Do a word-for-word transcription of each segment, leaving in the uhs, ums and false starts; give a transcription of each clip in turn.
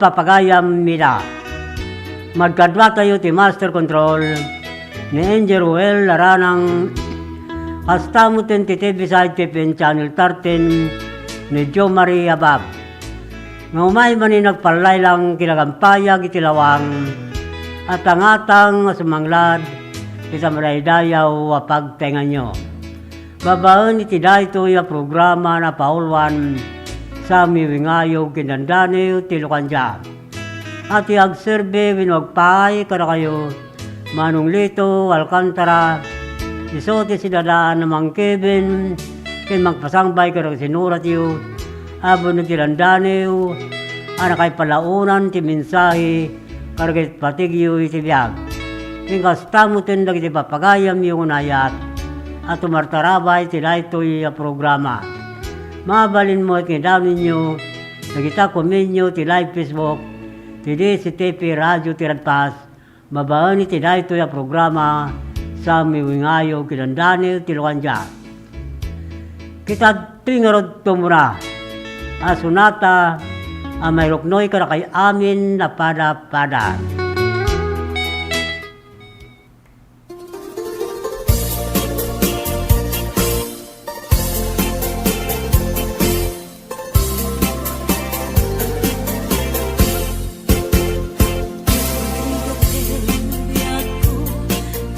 Papagayam ida. Madkaduatayo ti Master Control ni Angel Ruel Laranang, kasta met ti T V side T P N Channel thirteen ni Joe Marie Abab. Nga umay manen nagpallaylang kinagampayag iti lawang, atangatang nga sumanglad ita madaydayaw a pagtaenganyo. Babaen iti daytoy a programa, napauluan, Sammi Wingayo ken Dandaniw ti Lucandia. A ti agserbi wenno agpaay kadakayo, Manong Lito Alcantara, isu ti sidadaan a mangkibin ken mangpasangbay kadagiti sinuratyo, a wenno ti dandaniw a nakaipalaonan ti mensahe kadagiti patigyo iti biag. Ken kasta metten dagiti papagayamyo nga naayat a tumartarabay iti daytoy a programa. Mabalin met nga idaonenyo dagita komenyo ti live Facebook ti D Z T P Radio Tiradpas, babaen iti daytoy a programa, Sammi Wingayo ken Dandaniw ti Lucandia. Ket adtoy ngarud tumuna a sonata a mairuknoy kadakay amin a pada-pada.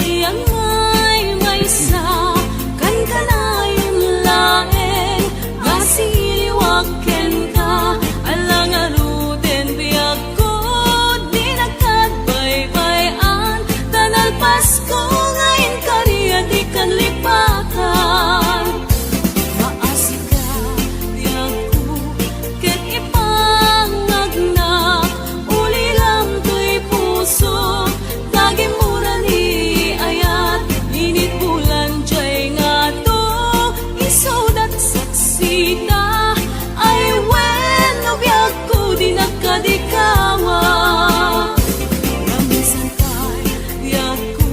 Ti angay maysa, kankanayon laeng, nga siliwak kenka, ala ngaruden biagko, dinak agbaybay-an, ta nalpasko nga inkari a dikan lipatan. Maasika, biagko, ket ipangngagnak, ulilam toy puso, ta gimmuran ni ayat, init bulan jay ngato, isudat saksita, ay wenno biagko, dinak kadikawa. Naminsan pay, biagko,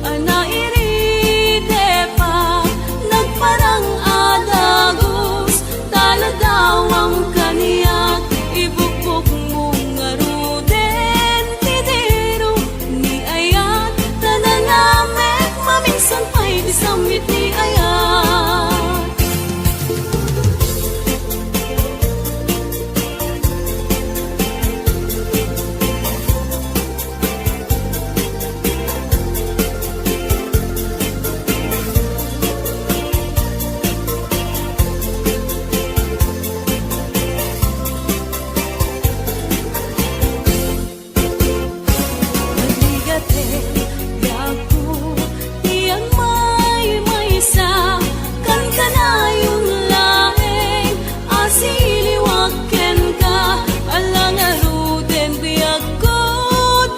a nairidepak, nagparang a dagus, ta ladawam kaniak, ibukbukmo ngaruden ti diro ni ayat, ta nanamek maminsan pay ti sammit ni ayat. Nagligate, biagko, ti angmaymaysa, kankanayon laeng, a siliwak kenka, ala ngaruden biagko,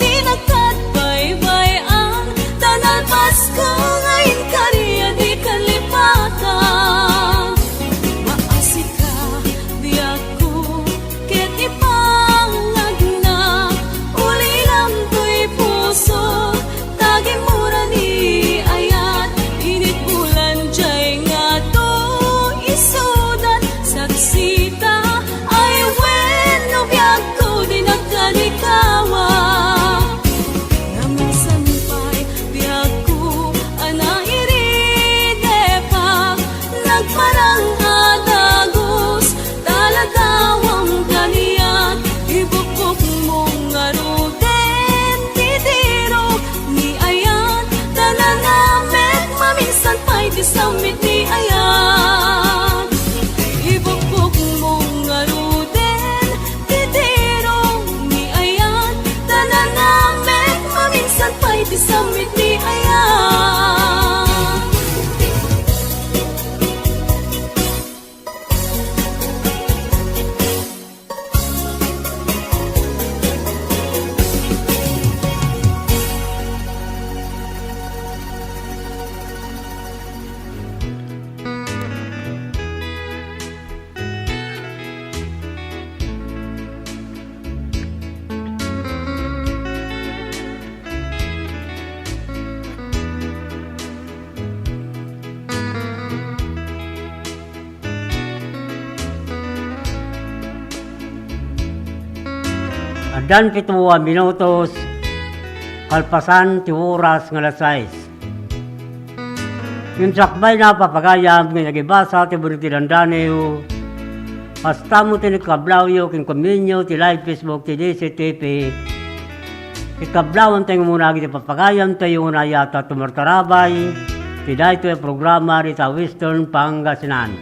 dinak agbaybay-an, ta nalpasko nga inkari a dikan lipatan. Maasika, biagko, ket ipangngagnak, ulilam toy puso, ta gimmuran ni ayat, init bulan jay ngato, isudat saksita, ay wenno biagko, dinak kadikawa. Naminsan pay, biagko, a nairidepak, nagparang a dagus, ta ladawam kaniak, ibukbukmo ngaruden ti diro ni ayat, ta nanamek maminsan pay ti sammit ni ayat. Ibukbukmo ngaruden ti diro ni ayat, ta nanamek maminsan pay ti sammit ni ayat. Addan pito a minutos, kalpasan ti oras nga alas sais. Ngem sakbay na, papagayam, nga nagibasa ti buri ti dandaniw. Kasta met ti nagkablawyo ken komenyo ti live Facebook ti D C T V. Ket kablawentayo nga umuna dagiti papagayamtayo nga naayat a tumartarabay ti daytoy a programa dita Western Pangasinan.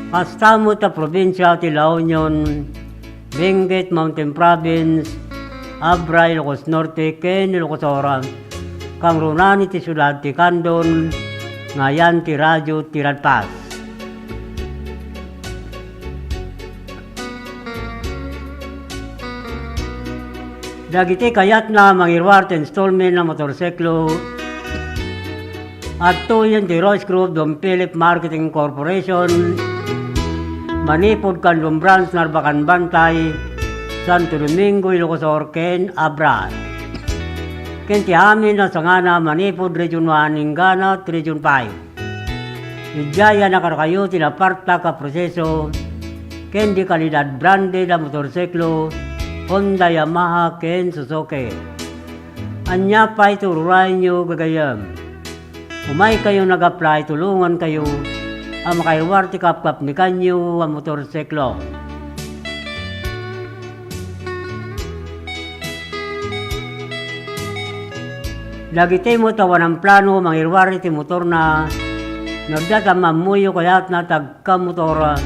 Kasta met a probinsia ti La Union, Benguet Mountain Province, Abra, Ilocos Norte, ken Ilocos Sur, kangrunaan iti siudad ti Candon, nga ayan ti Radyo ti Ladpas. Dagiti kayatna mangiruar ti installment a motorsiklo, adtoyen ti Royce Group Don Philip Marketing Corporation, manipud Candon Branch, Narbacan Bantay, Santo Domingo, Ilocos Sur, ken Abra. Ken ti amin a sangana manipud Region one inggana ti Region five. Idiay a kadakayo ti napartak a proseso ken di kalidad branded a motorsiklo, Honda, Yamaha, ken Suzuki. Ania pay ti ururayenyo, gagayyem? Umaykayo nag-apply, tulongankayo a makairuar ti kapkapnikanyo a motorsiklo. Dagiti met a awan plano mangiruar iti motorna, no adda ti ammoyo kayatna ti agkamotor,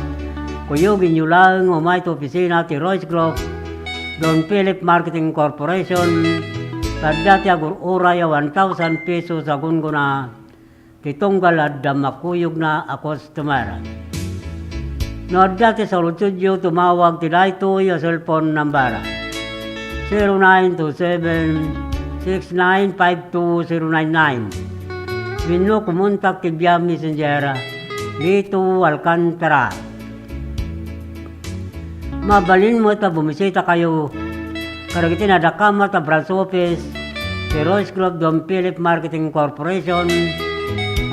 kuyogenyo laeng umay ti opisina ti Royce Group, Don Philip Marketing Corporation, ta adda ti agur-uray a one thousand pesos a gunggona ti tunggal adda makuyogna a customer. No adda ti saludsodyo, tumawag ti daytoy a cellphone number, zero nine two seven, six nine five two zero nine nine, wenno kumontak ti via Messenger, Lito Alcantara. Mabalin met a bumisitakayo kadagiti nadakamat a branch office ti Royce Group Don Philip Marketing Corporation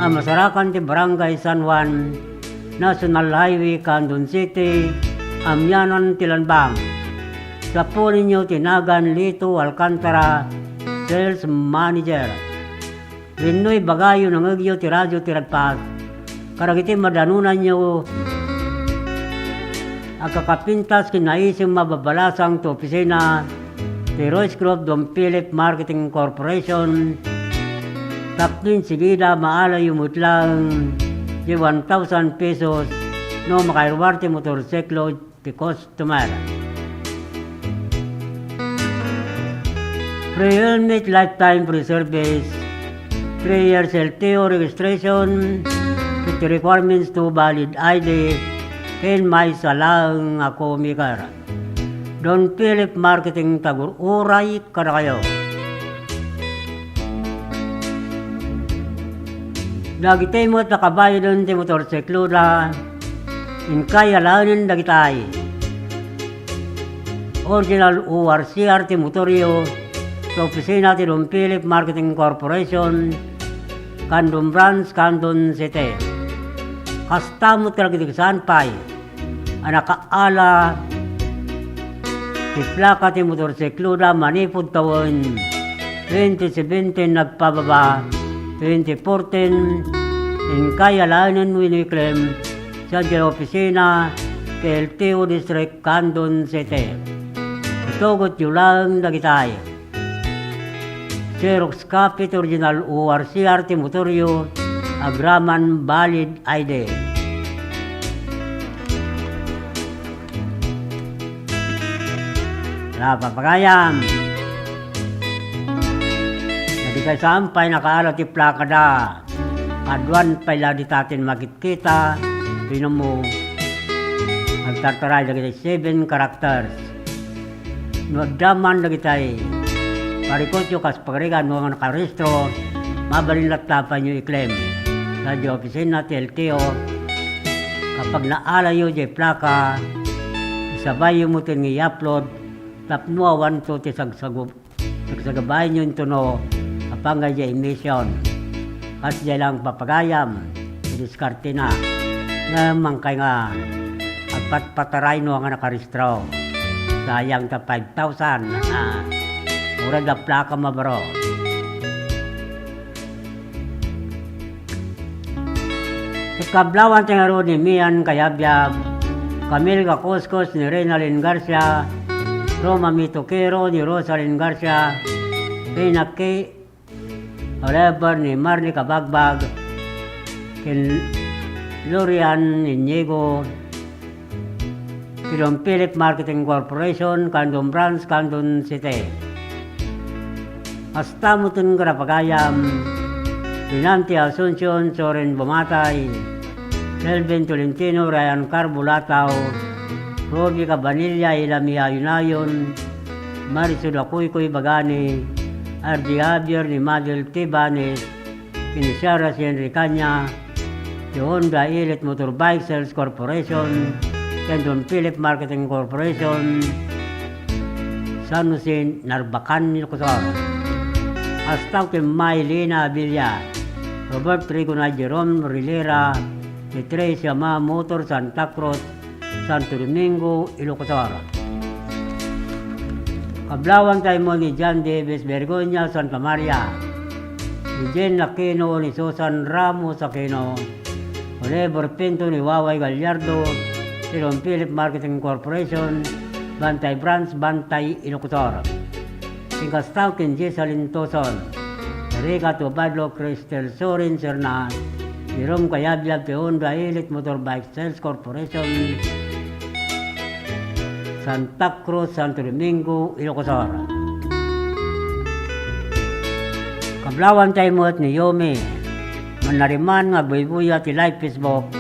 a masarakan ti Barangay San Juan, National Highway, Candon City, amianan ti Lanbang. Sapuenyo ti nagan Lito Alcantara, Sales Manager. Wenno ibagayo, nangngegyo ti Radyo ti Ladpas kadagiti madanonanyo a kakapintas ken naisim a mababalasang ti opisina ti Royce Group Don Philip Marketing Corporation, tapno insigida, maalayyo met laeng ti one thousand pesos no makairuar ti motorsiklo ti customer. Free helmet, lifetime free service, three years L T O registration, with requirements to valid I D, ken maysa laeng a komiker. Don Philip Marketing, tagur-uray kadakayo. Dagiti met a kabayaden ti motorsikloda, inkay alaenen dagitay: original O R C R ti motoryo, ti opisina ti Don Philip Marketing Corporation, Candon Branch, Candon City. Kasta met kadagiti saan pay a nakaala ti plaka ti motorsikloda manipud tawen twenty seventeen agpababa, twenty fourteen, inkay alaenen wenno i-claim sadiay opisina ti L T O District, Candon City. Itugot yo laeng dagitay: Xerox copy ti original O R C R ti motoryo, agraman valid I D. Napapagayam. Dagiti saan pay nakaala ti plakada, kaduan pay la dita ti makitkita, wenno agtartaray dagiti seven characters. No adda man dagitay, parikutyo kas pagarigan no nakarehistro, mabalin latta pay yo i-claim sadiay opisina ti L T O. Kapag naalayo diay plaka, isabayyo metten nga i-upload tapno awanto ti sagsagub-, sagsagabaenyo intono a panggay diay emission. Kas diay lang papagayam ti diskartena. Ngem mangkay nga agpatpataray no nga nakarehistro. Sayang ta five thousand. Ah, uray da plaka mabaro. Ket kablawan ti ngarud ni Mian Kayabyab, Camille Gakuskus ni Reynalyn Garcia, Roma Mitoquero ni Rosalyn Garcia, Pinaki Oliver ni Marnie Kabagbag, ken Lorian Inigo, ti Don Philip Marketing Corporation, Candon Branch, Candon City. Kasta met ken kada pagayam, Dinante Asuncion, Soren Bumatay, Kelvin Tolentino, Ryan Carbo Latao, Ruby Cabanilla, Ilami Ayunayon, Marisol Akuykuy Bagani, R J Javier ni Madel Tibanes, Kinisiara si Henry Caña, ti Honda Elite Motorbike Sales Corporation, ken Don Philip Marketing Corporation, San Jose, Narbacan, Ilocos Sur. Kasta ken Maylena Abilla, Robert Rigonay, Jerome Rilera, ti Tres Yamaha Motor, Santa Cruz, Santo Domingo, Ilocos Sur. Kablawan tayo mo ni John Davis Bergoña, Santa Maria, ni Jen Aquino, ni Susan Ramos Aquino, Oliver Pinto, ni Waway Gallardo, ti Don Philip Marketing Corporation, Bantay Branch, Bantay, Ilocos Sur. Ken kasta ken Jessalyn Toson, Rica Tubadlo, Cristel Sorin Serna, Jerome Kayabyab ti Honda Elite Motorbike Sales Corporation, Santa Cruz, Santo Domingo, Ilocos Sur. Kablawan tayo met ni Yomi, mannariman nga buybuya ti live Facebook,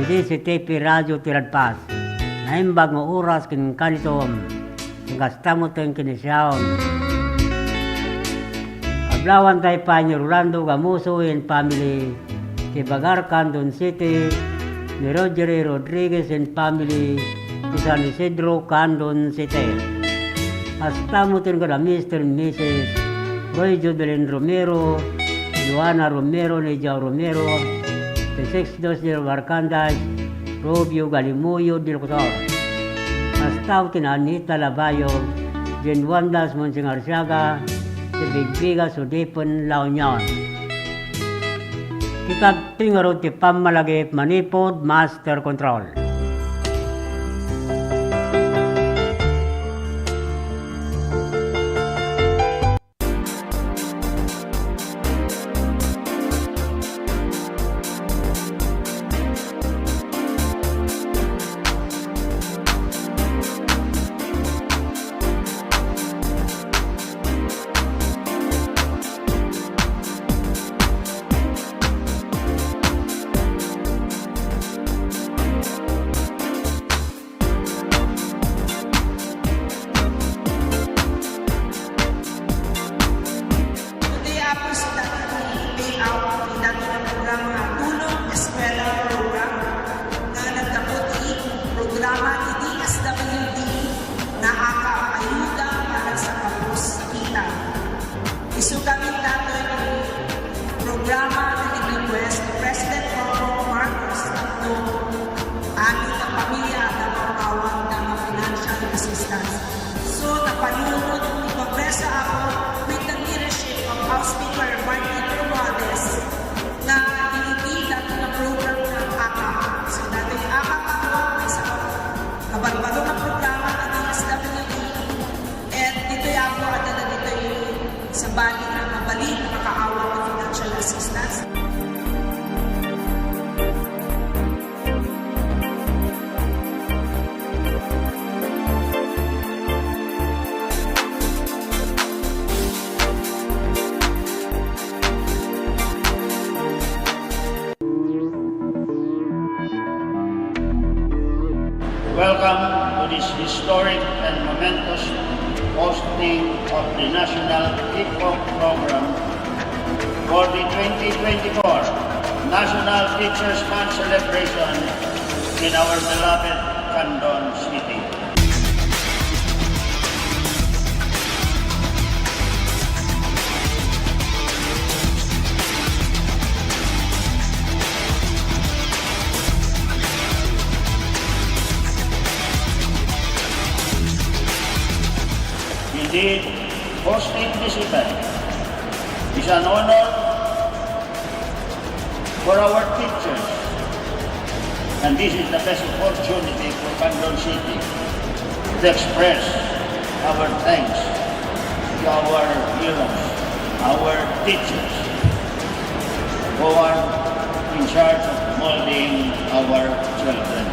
idi C T P Radio ti Radpas. Naimbag nga oras ken kanitom. Ken kasta met ken kinisiaon. Kablawan tayo pay ni Rolando Gamuso and family, ti Bagar, Candon City, ni Rogery Rodriguez and family, ti San Isidro, Candon City. Kasta met ken kada Mister and Missus Roy Jubilin Romero, Joanna Romero, Nidia Romero, ti Sixto Zero Barcandas, Rubio Galimuyo del Cosor. Kasta ken Anita Labayo, Jane Wandas Monsing Arsiaga, ti Bigbiga Sudipen, La Union. Ti kadto ngarud ti pammalagip manipud master control. Today, Apo, si dati ti payout ti dati nga programa, Tulong Eskwela Program, nga naggapu ti programa ti D S W D nga AKAP, Ayuda para sa Kapos Kita. Isu gamin datoy ti programa nga nag-request ni President Bongbong Marcos Junior, amin nga pamilya adda mapaawat nga financial assistance. So, napanunot ti Kongreso, Apo, with the leadership of House Speaker Martin Romualdez, nga inibida ti program nga AKAP. So, datoy AKAP, Apo, maysa nga kabagbago nga programa nga D S W D. Ket ditoy, Apo, adda dagitoy sabali nga mabalin nga makaawat ti financial assistance. Welcome to this historic and momentous hosting of the National Kickbox Program for the twenty twenty-four National Teachers' Month celebration in our beloved Candon City. Indeed, hosting visitors is an honor for our teachers, and this is the best opportunity for Candon City to express our thanks to our heroes, our teachers, who are in charge of molding our children.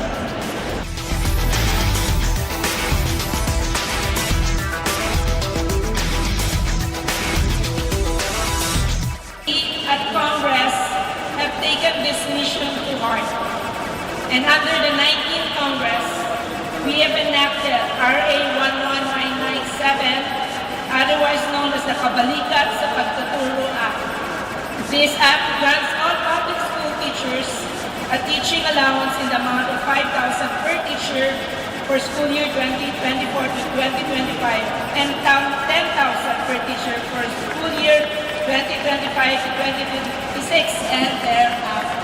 We at Congress have taken this mission to heart. And under the nineteenth Congress, we have enacted R A one one nine nine seven, otherwise known as the Kabalikan sa Pagtuturo Act. This act grants all public school teachers a teaching allowance in the amount of five thousand per teacher for school year twenty twenty-four to twenty twenty-five and tam-, ten thousand per teacher for school year twenty twenty-five to twenty twenty-six and thereafter.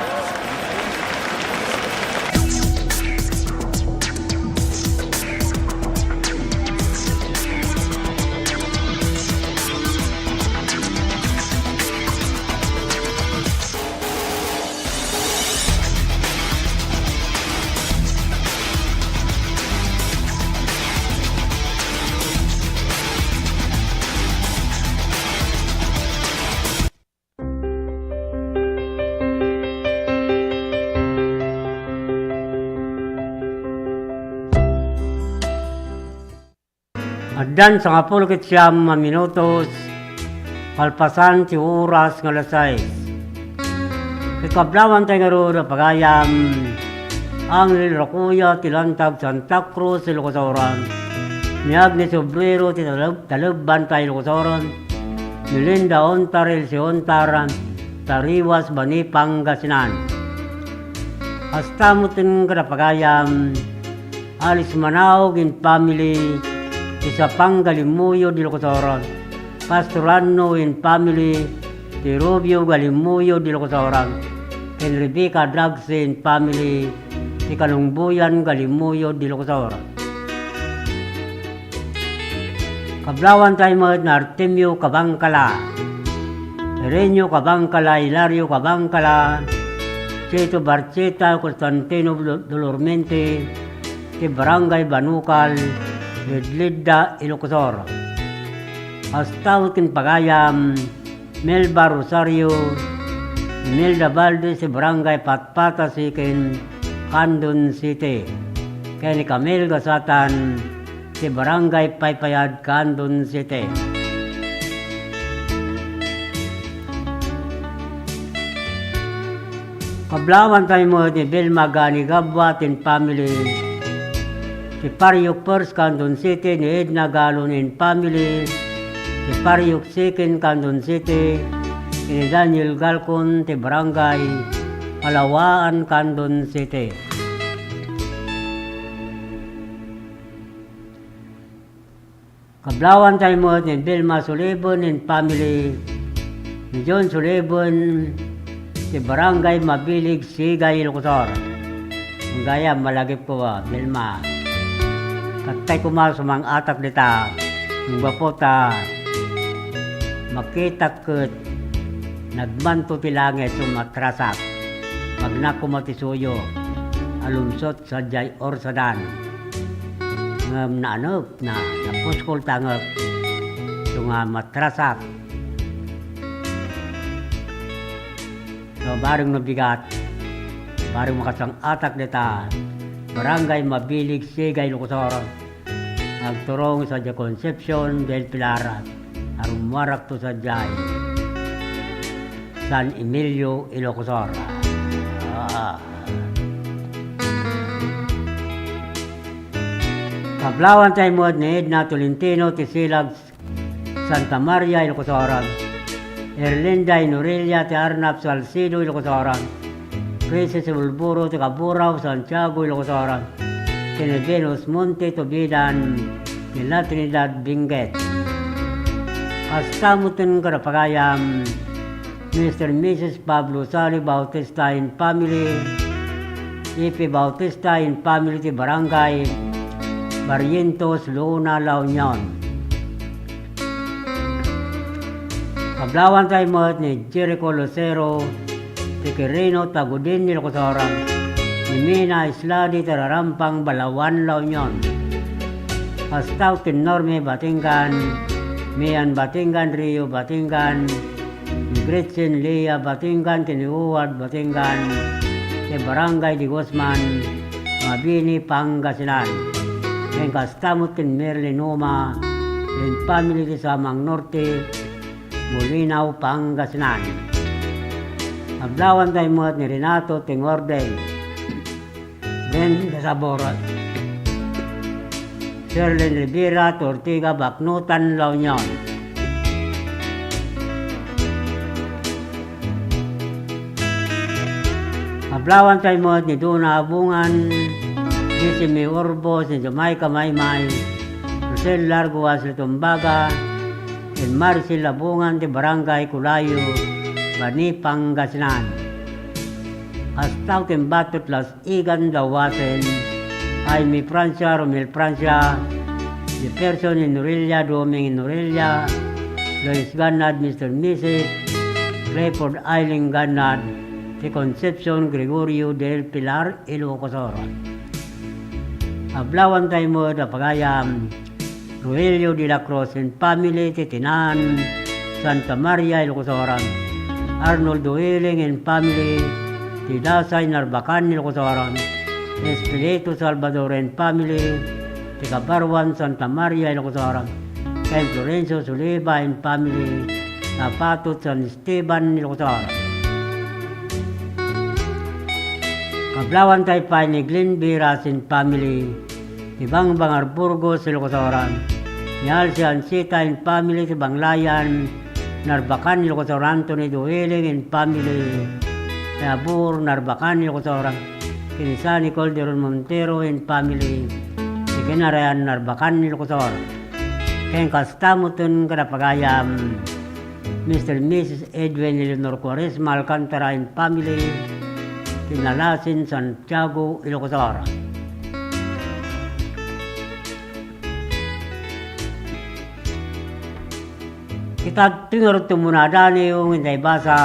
Addan sangapulo ket siam a minutos kalpasan ti oras nga alas sais. Ket kablawantay ngarud a pagayam, Angel Rakuya ti Lantag Santa Cruz, Ilocos Oran, ni Agnes Obrero ti Talag-, Talugbanta, Ilocos Oran, ni Linda Ontar, Elsie Ontar, Tariwas, Bani, Pangasinan. Kasta met ken kada pagayam, Alice Manaog and family, ti Sapang Galimuyod, Ilocos Oran. Pastor Anno and family, ti Rubio Galimuyod, Ilocos Oran. Ken Rebecca Dragse and family, ti Kalungbuyan Galimuyod, Ilocos Oran. Kablawantay met ni Artemio Cabangcala, Serenio Cabangcala, Hilario Cabangcala, Cheto Barcheta, Constantino Dol-, Dolormente, ti Barangay Banukal, Ledledda, Ilocos Sur. Kasta met ken pagayam, Melba Rosario, Imelda Valdez, ti Barangay Patpata Second, Candon City. Ken ni Camel Gasatan, ti Barangay Paypayad, Candon City. Kablawantay met ni Belma Gani Gabua and family, ti Pariok First, Candon City, ni Edna Galon and family, ti Pariok Second, Candon City, ni Daniel Galcon, ti Barangay Palawaan, Candon City. Kablawantay met ni Vilma Sulibon and family, ni John Sulibon, ti Barangay Mabilig, Sigay, Ilocos Sur. Gayam, malagipko, Vilma. Kattay koma sumang-atak dita, gapu ta makitak ket nagmanto ti langit, sumatrasak. Pagnak koma ti suyo, alumsot sadiay orsadan. Ngem naanep na, napuskol ta angek. Isu nga matrasak. So, bareng no bigat, bareng makasang-atak dita, Barangay Mabilig, Sigay, Ilocos Sur. Agturong sadiay Concepcion del Pilar, a rummuarakto sadiay San Emilio, Ilocos Sur. Ah. Kablawantay met ni Edna Tolentino ti Silag, Santa Maria, Ilocos Sur. Erlinda Inorelia ti Arnap, Salcedo, Ilocos Sur. Princess Bulburo ti Kaburao, Santiago, Ilocos Sur. Ken ni Venus Monte Tubidan ti La Trinidad, Benguet. Kasta met ken kada pagayam, Mister and Missus Pablo Sali Bautista and family, Ipe Bautista and family ti Barangay Barrientos, Luna, La Union. Kablawantay met ni Jericho Lucero, ti Quirino Tagudin, Ilocos Sur, ni Mina Isladi ti Rarampang, Balaoan, La Union. Kasta ken Norme Batingan, Mian Batingan, Rio Batingan, ni Gretchen Lea Batingan, ken ni Howard Batingan, ti Barangay de Guzman, Mabini, Pangasinan. Ken kasta met ken Merlin Numa, ken family ti Samang Norte, Bolinao, Pangasinan. Kablawantay met ni Renato Tingorden, Ben de Sabor, Sherlyn Rivera ti Ortiga, Baknotan, La Union. Kablawantay met ni Dona Abungan, Jessime Urbos, ni Jamaica Maymay, Rosel Larguas, Litumbaga, ken Maricel Abungan ti Barangay Culayo, Bani, Pangasinan. Kasta ken Batot Las Igan Dawasen, Jaime Francia, Romel Francia, Jefferson Enorelia, Doming Enorelia, Lois Gannad, Mister Missus Clifford Eileen Gannad, ti Concepcion Gregorio del Pilar, Ilocos Sur. Kablawantay met a pagayam, Rogelio de la Cruz and family ti Tinan, Santa Maria, Ilocos Sur. Arnold Duiling and family ti Dasay, Narbacan, Ilocos Sur. Espiritu Salvador and family ti Kabaruan, Santa Maria, Ilocos Sur. Ken Florencio Soliva and family, Tapatot, San Esteban, Ilocos Sur. Kablawantay pay ni Glenn Viras and family, ti Bangbang Arburgos, Ilocos Sur. Ni Alci Ancita and family, ti Banglayan, Narbacan, Ilocos Sur. Anthony Duiling and family, ti Abur, Narbacan, Ilocos Sur. Ken ni Sunny Calderon Montero and family, ti Kinarayan, Narbacan, Ilocos Sur. Ken kasta metten kada pagayam, Mister and Missus Edwin Eleanor Cuaresma Alcantara and family, ti Nalasin, Santiago, Ilocos Sur. Ket adtoy ngarud ti umuna a daniw nga intaybasa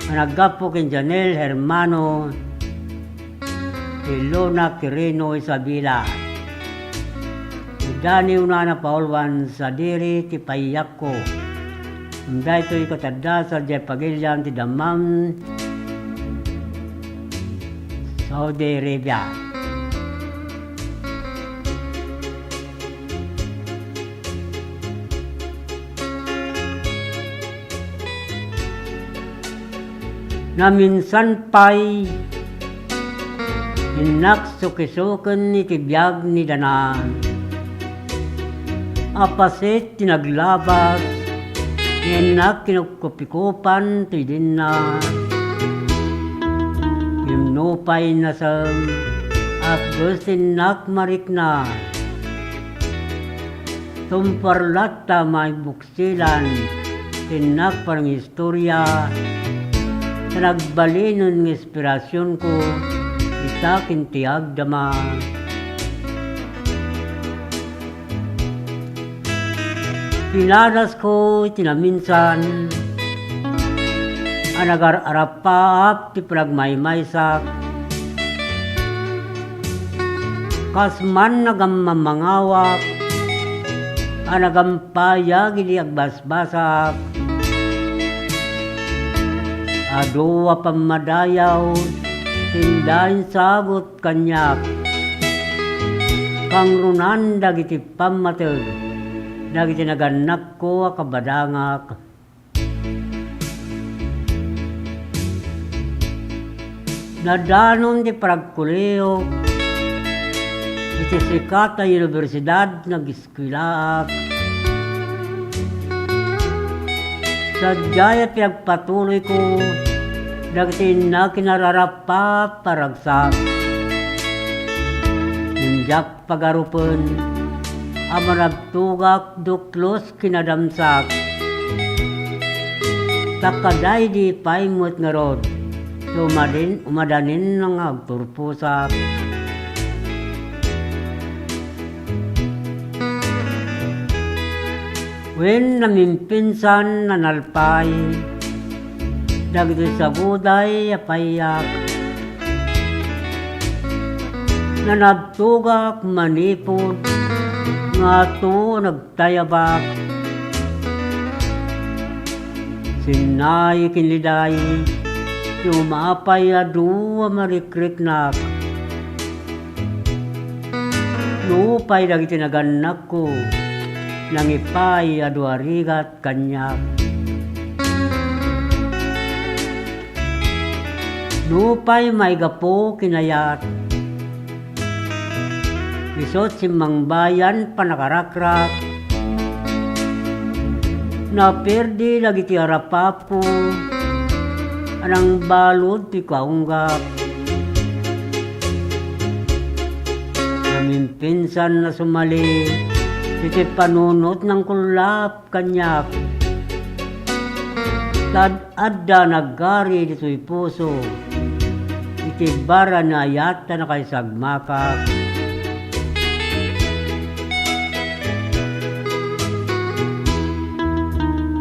a naggapu ken Janel Hermano, ti Lona Quirino Isabela. Ti daniwna a napauluan, Sadiri ti Payakko. Ngem daytoy ket adda sadiay pagilian ti Dammam, Saudi Arabia. Naminsan pay, innak sukisuken iti biag ni Dana. Apasit ti naglabas, nga innak kinupkupikupan ti dinna. Ngem nupay nasem, apges ti innak marikna. Tumparlatta maibuk- silan ti innak panangistoria, ta nagbalinen nga inspirasionko ita ken ti agdama. Pinadasko iti naminsan a nagar-arap- paap ti panagmaymaysak. Kas man nagammamangawak a nagampayag idi agbasbasak. Adu a pammadayaw ti inda insagut kaniak. Kangrunaan dagiti pammateg dagiti nagannakko a kabadangak. Nadanon ti panagkuliok iti sikat a universidad nga ageskuelaak. Sadiay a pinagpatuloyko dagiti innak a kinararappat a ragsak. Ngem diak pagarupen a manabtogak duklos ken nadamsak. Ta kadaydi pay met ngarud ti umadin-, umadanin nga agturposak. Wen, namimpinsan a nalpay dagiti saguday a payak. Nanabtogak manipud nga atu a nagtayabak. Sinnay ken liday ti umapay a dua a marikriknak. Nupay dagiti nagannakko, nangipay a dua rigat kaniak. Nupay maigapu kinayat, isut' simmangbayan pannakarakrak. Naperdi dagiti arapapko a nangbalud ti kaunggak. Namimpinsan a sumali iti panunot nangkullap kaniak. Tad-adda nagari ditoy puso iti bara ni ayat a nakaisagmakak.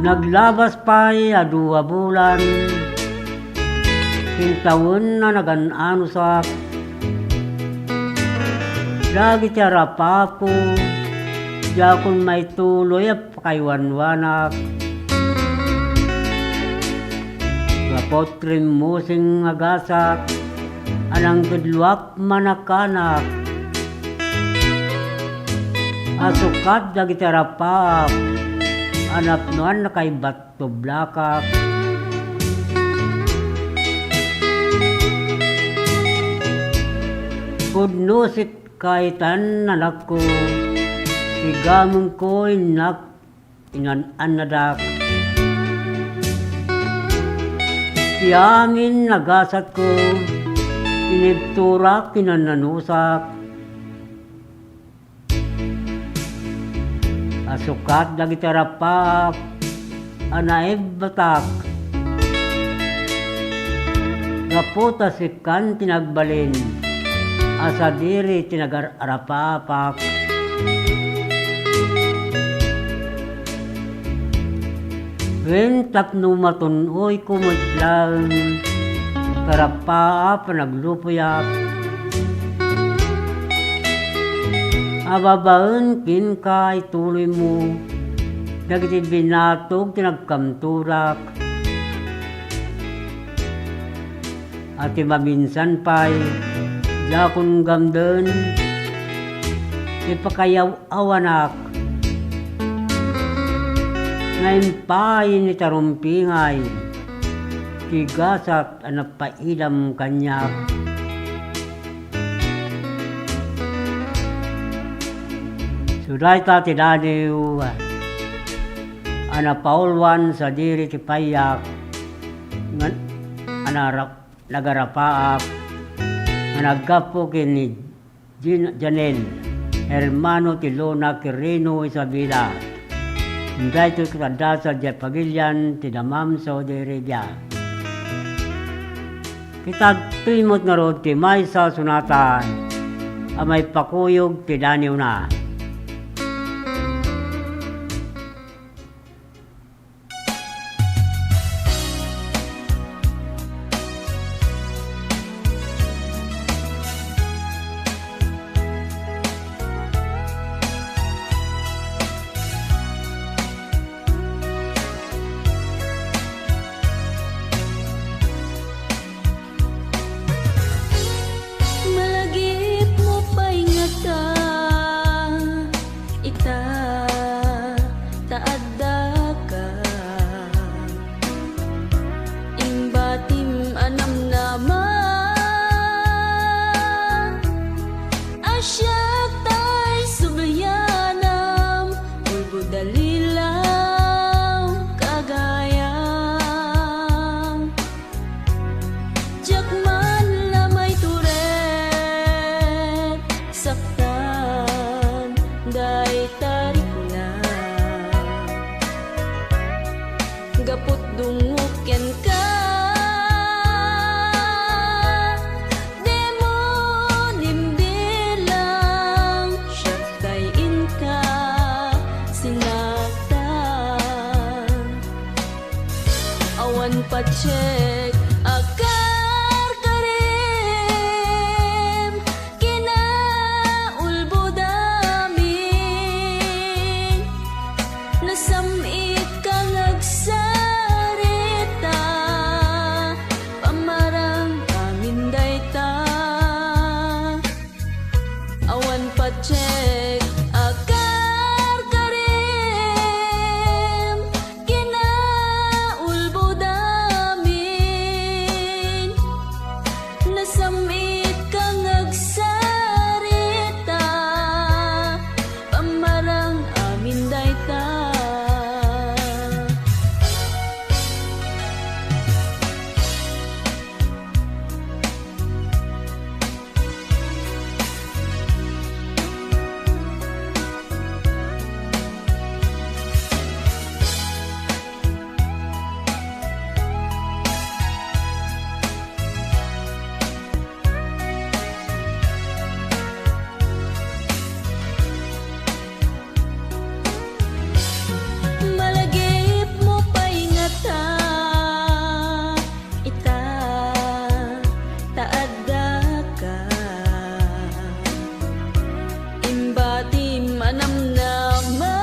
Naglabas pay a dua bulan, kintawen a nagan-anusak. Dagiti arapapko, diakon maituloy a pakaiwanwanak. Gapu ti rimmusing nga gasat a nangtudloak manakanak. A sukat dagiti arapaap a napnoan nakaibbat tublakak. Pudno sika itan, anakko, ti gamengko innak inan-annadak. Ti amin a gasatko, inibturak, inannanusak. A sukat dagiti arapap a naibbatak. Gapu ta sikan ti nagbalin a sadiri ti nagar-arapapak. Wen tapno matun-oyko met laeng, tarappaap a naglupoyak. A babaen kenka, ituloymo dagiti binatog ti nagkamturak. A ti maminsan pay, diakon gamden ti pakayaw-awanak. Nga impayen iti rumpingay ti gasat a napaidam kaniak. Isu dayta ti daniw a napaulwan sadiri ti payak nga a narap-, nagarapaap nga naggapu ken ni Jan-, Janel, hermano ti Lona ken Reno Isabela. Daytoy ket adda sadiay pagilian ti Dammam, Saudi Arabia. Ket adtoy met ngarud ti maysa a sonata a maipakuyog ti daniwna. Malagipmo pay ngata ita ta addaka. Imbatim a namnama a siak tay sublianam, ulbod a lilaw kagayam. Diak man la maitured saktan dayta rikna. Gaput dungngok kenka, dimo nimbilang, siak tay inka sinaktan. Awan patiek a karkarem, kinaulbodamin. Nasam-it ka nga agsarita, pamarang amin dayta. Awan patiek a karkarem, kinaulbodamin. Nasam-it ka nga agsarita, pamarang amin dayta. Malagipmo pay ngata ita ta addaka. Imbatim a namnama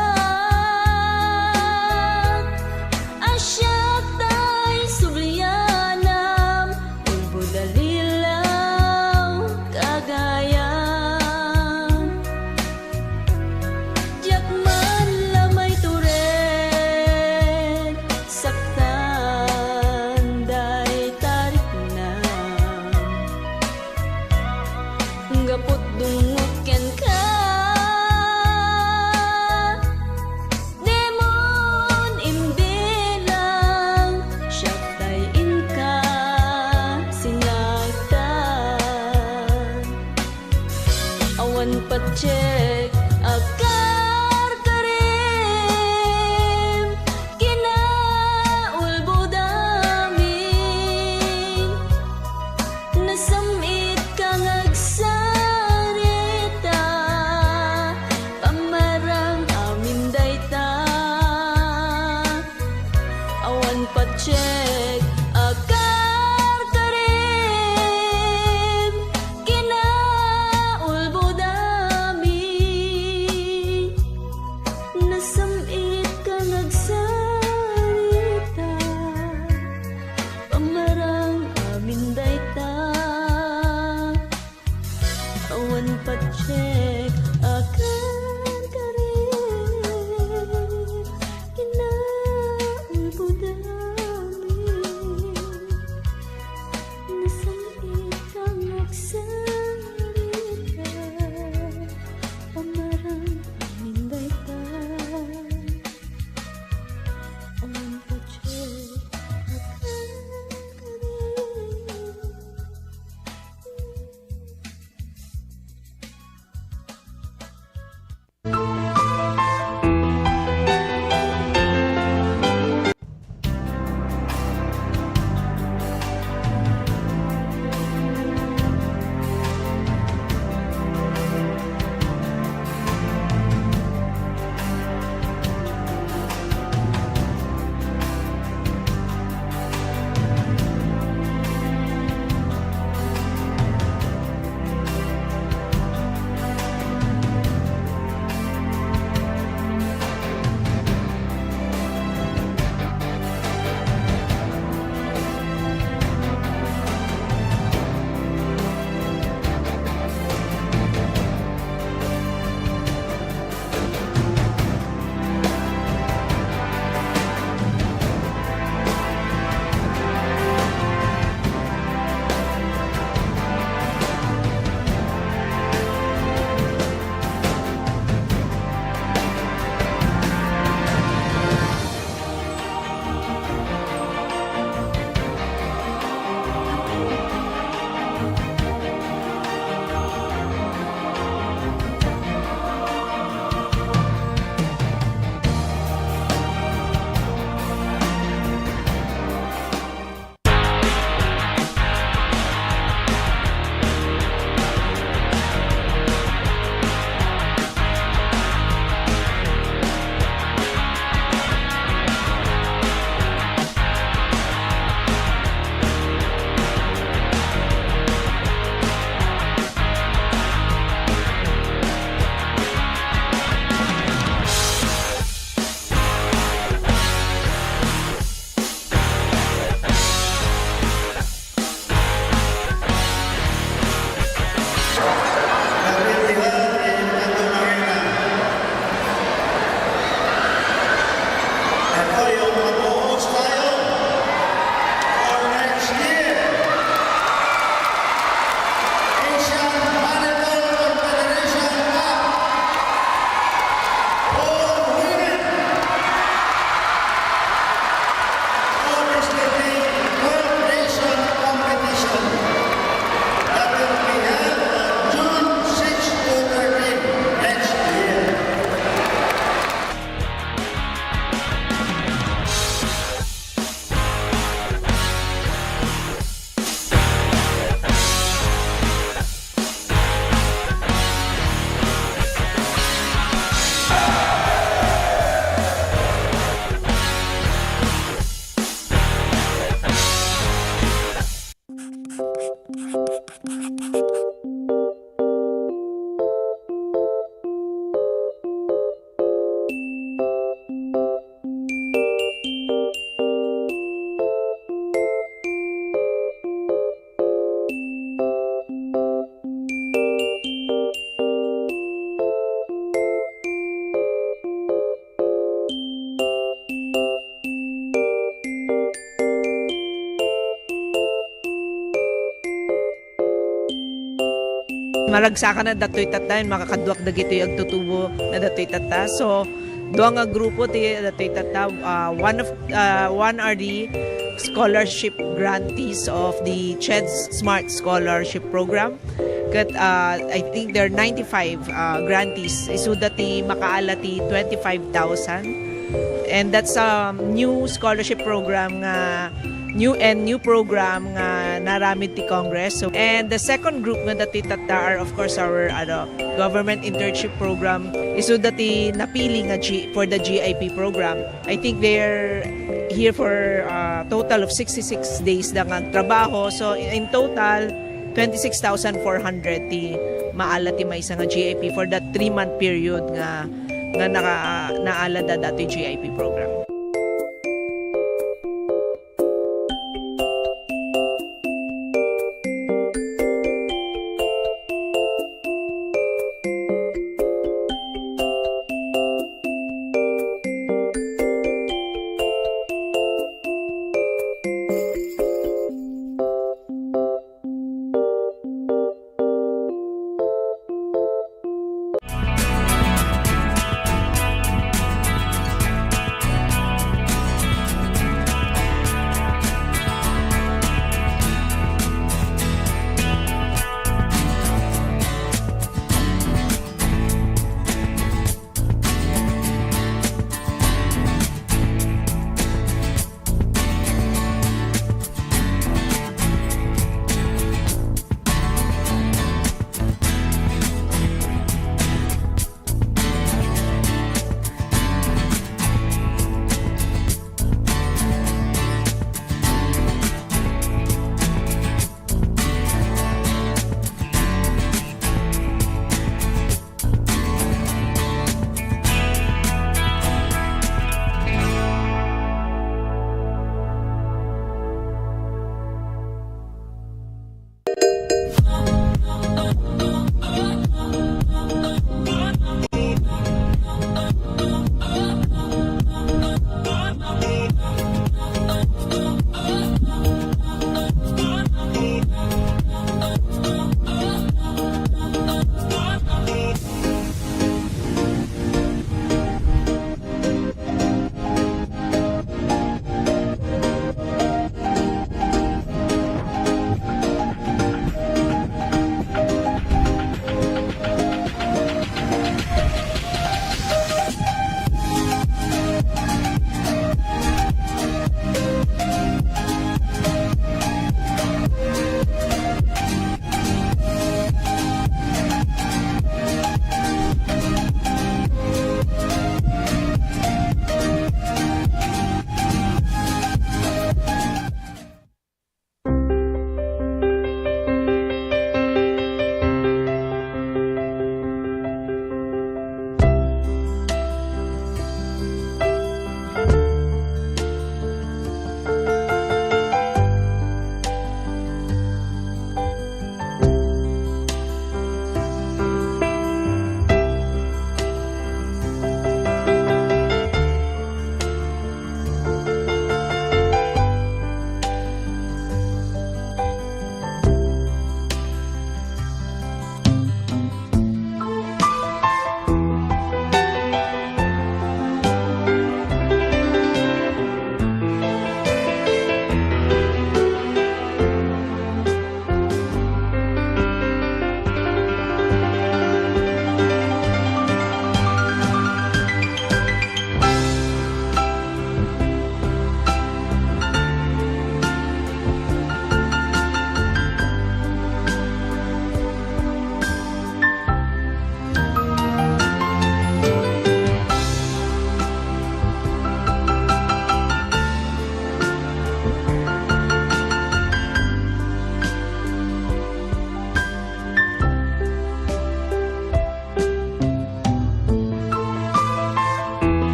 a siak tay sublianam, ulbod a lilaw kagayam. Diak man la maitured saktan dayta riknam. Gapu ta dumngop kenka, dimon imbilang, siak tay inka sinaktan. Awan patiek a karkarem, kinaulbodamin. Nasam-it ka nga agsarita, pamarang amin dayta. Awan patiek a karkarem, kinaulbodamin. Nasam-it ka nga agsarita, pamarang amin dayta. Awan patiek a karkarem, kinaulbodamin. Nasam-it ka nga agsarita, pamarang amin dayta. Maragsakan na datoy tatta, makakaduak dagitoy agtutubo na datoy tatta. So, dua nga grupo ti datoy tatta. Uh, one of uh, one are the scholarship grantees of the CHED Smart Scholarship Program. Ket uh, I think there are ninety-five uh, grantees. Isuda ti makaala ti twenty-five thousand. And that's a new scholarship program nga new and new program nga naramid ti Congress. So, and the second group nga dati tatta are, of course, our ano, government internship program. Isu dati napili nga G, for the G I P program. I think they're here for a total of sixty-six days da nga trabaho. So, in total, twenty-six thousand four hundred ti maala ti maysa nga G I P for that three-month period nga nga naka, naala da dati G I P program.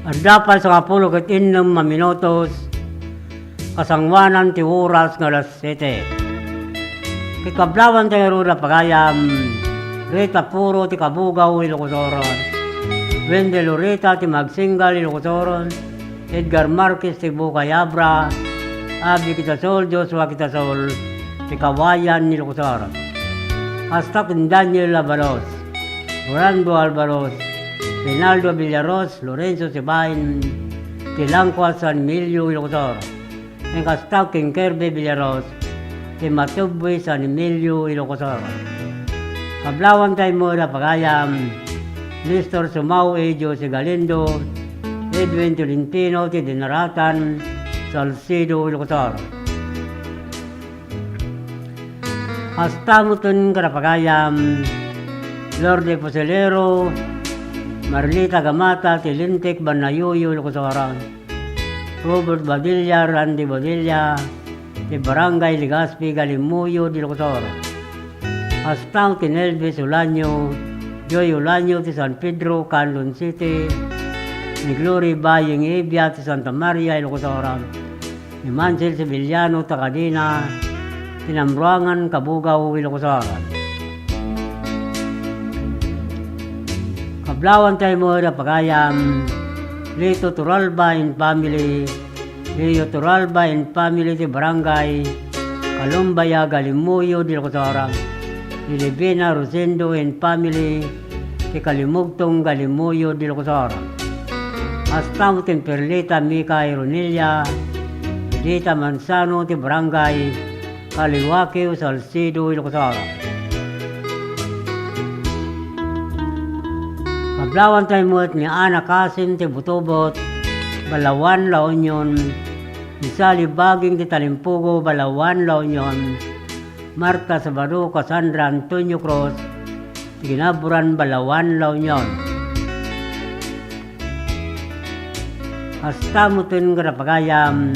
Adda pay sangapulo ket innem a minutos, kasangoanan ti oras nga alas siete. Ket kablawan tayo ngarud a pagayam, Rita Puro ti Kabugaw, Ilocos Sur. Wendy Lorita ti Magsinggal, Ilocos Sur. Edgar Marquez ti Bukay Abra. Abby Quitasol, Joshua Quitasol ti Kawayan, Ilocos Sur. Kasta ken Daniel Abalos, Rolando Albalos, Reinaldo Villaros, Lorenzo Sibain ti Langkua, San Emilio, Ilocos Sur. Ken kasta ken Kirby Villaros ti Matubui, San Emilio, Ilocos Sur. Kablawan tayo met a pagayam, Nestor Sumao, Edio Sigalindo, Edwin Tolentino ti Dinaratan, Salcedo, Ilocos Sur. Kasta met ken kada pagayam, Lourdes Fusilero, Marlita Gamata ti Lintik, Banayoyo, Ilocos Sur. Robert Badilla, Randy Badilla ti Barangay Legazpi, Galimoyo de Ilocos Sur. Kasta ken Elvis Olaño, Joy Olaño ti San Pedro, Candon City, ni Glory Baying Evia ti Santa Maria, Ilocos Sur. Ni Mansel Sevillano ta Cadena ti Namruangan, Kabugaw, Ilocos Sur. Kablawan tayo met a pagayam, Lito Toralba and family, Leo Toralba and family ti Barangay Kalumbaya, Galimoyo de Ilocos Sur. Ni Livina Rosendo and family ti Kalimugtong, Galimoyo de Ilocos Sur. Kasta met ken Perlita Mika Ironilla, Dita Manzano ti Barangay Kaliwakio, Salcedo, Ilocos Sur. Kablawan tayo met ni Ana Kasim ti Butobot, Balawan, La Union, ni Sally Baging ti Talimpugo, Balawan, La Union, Marta Sabado, Cassandra Antonio Cruz ti Kinaburan, Balawan, La Union. Kasta met ken kada pagayam,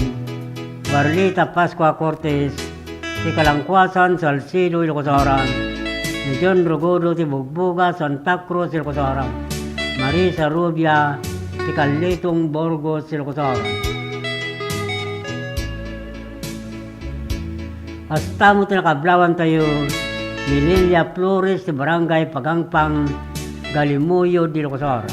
Barlita Pascua Cortez ti Kalangkuasan, Salcedo, Ilocos Sur. Ni John Rogodo ti Bugboga, Santa Cruz, Ilocos Sur. Marisa Rubia ti Kalitong, Burgos, Ilocos Sur. Kasta met ti nakablawan tayo ni Lilia Flores ti Barangay Pagangpang, Galimoyo de Ilocos Sur.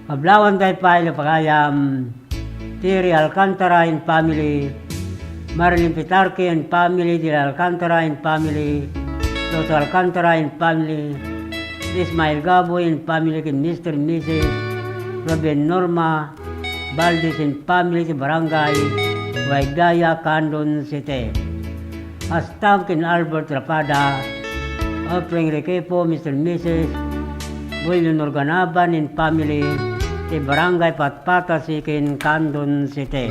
Kablawan tayo pay a pagayam, Terry Alcantara and family, Marilyn Pitarque and family, Dila Alcantara and family, Rosa Alcantara and family, Ismael Gabo and family, ken Mister and Missus Ruben Norma Valdez and family ti Barangay Waigdaya, Candon City. Kasta ken Albert Rapada, Efrain Requepo, Mister and Missus William Norganaban and family ti Barangay Patpata Sikin, Candon City.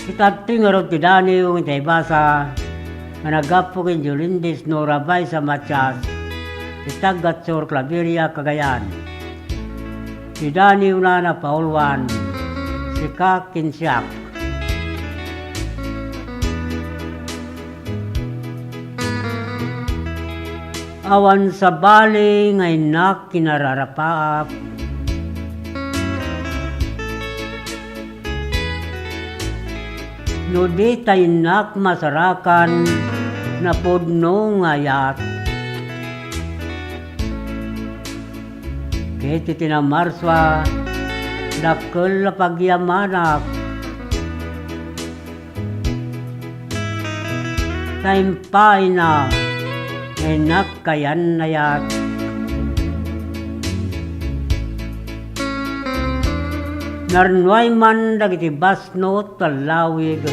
Ket adtoy ngarud ti daniw nga ita ibasa nga naggapu ken Jolindis Nora Baisa Matias ti Taggatsor, Claveria, Cagayan. Ti daniwna a napauluan, Sika ken Siak. Awan sabali nga innak kinararapaap. No di ta innak masarakan, napudno nga ayat. Ket iti namarsua, dakkel a pagyamanak. Ta impayna nga innak kayan ayat. Narnuay man dagiti basnot a lawig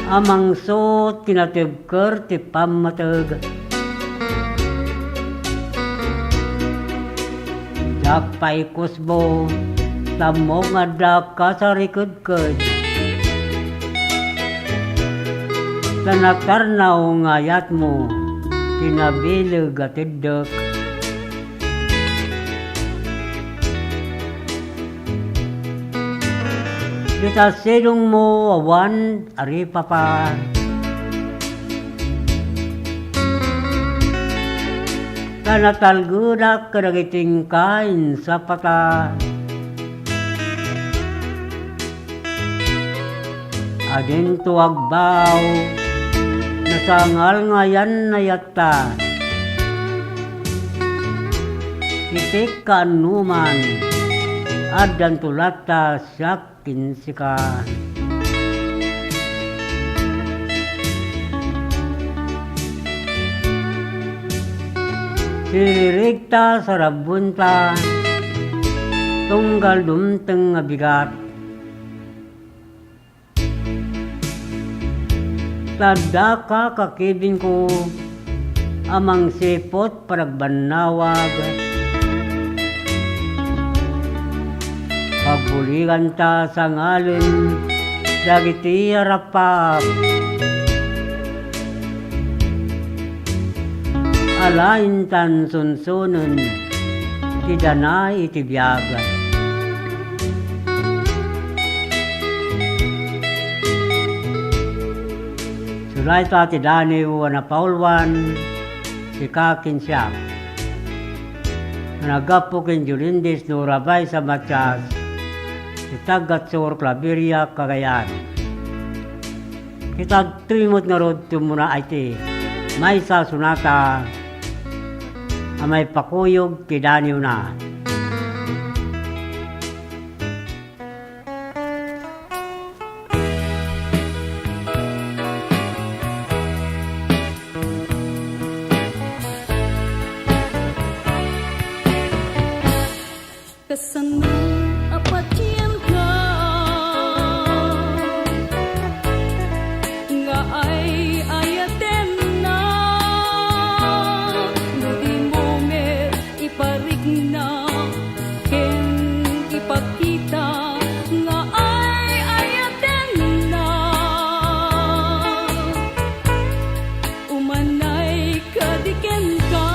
a mangsot ti natebker ti pammateg. Diak pay kusbo, ta ammok nga adda kasarikedked. Ta natarnaw nga ayatmo ti nabileg a teddek. Dita sidongmo awan aripapa. Natalgedak kadagiti inka insapata. Adinto agbao, nasangal nga ayan nayatta. Iti kaannuman, addanto latta siak ken sika. Siririgta, sarabuenta, tunggal dumteng nga bigat. Ta addaka, kakibingko, a mangsiput panagbannawag. Pagbuliganta sangalen dagiti arappaap. Alaintan sunsunen ti dana iti biag. Sulayta ti Daniw a napauluan, sika ken siak. Naggapu ken Jolindis Norabay Samatias, ti taga Sur Claveria, Cagayan. Kitadtoy met ngarud ti umuna a iti maysa a sonata a maipakuyog ti daniwna. Kasano a patienka nga ay-ayatenna no dimo met iparikna ken ipakita nga ay-ayatenna? Umanay kadi kenka,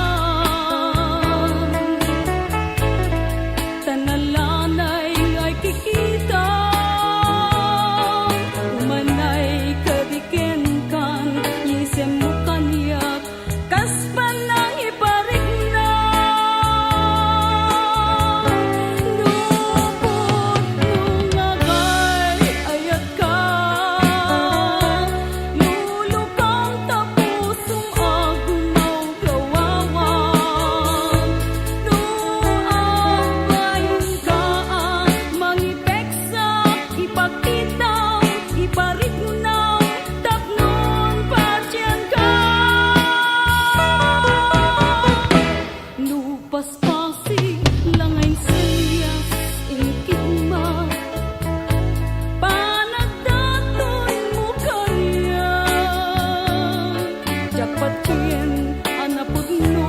ta nalanay nga ikikita. Umanay kadi kenka, isemmo kaniak kas panangiparikna. No pudno nga agay-ayatka, lulukong ta pusom a gumawgawawan. No agayonka a mangipeksa, ipakita, iparikna, tapno patienka. No paspasi la nga insilias, inkitma, panagdatoymo kaniak. Diak patien a napudno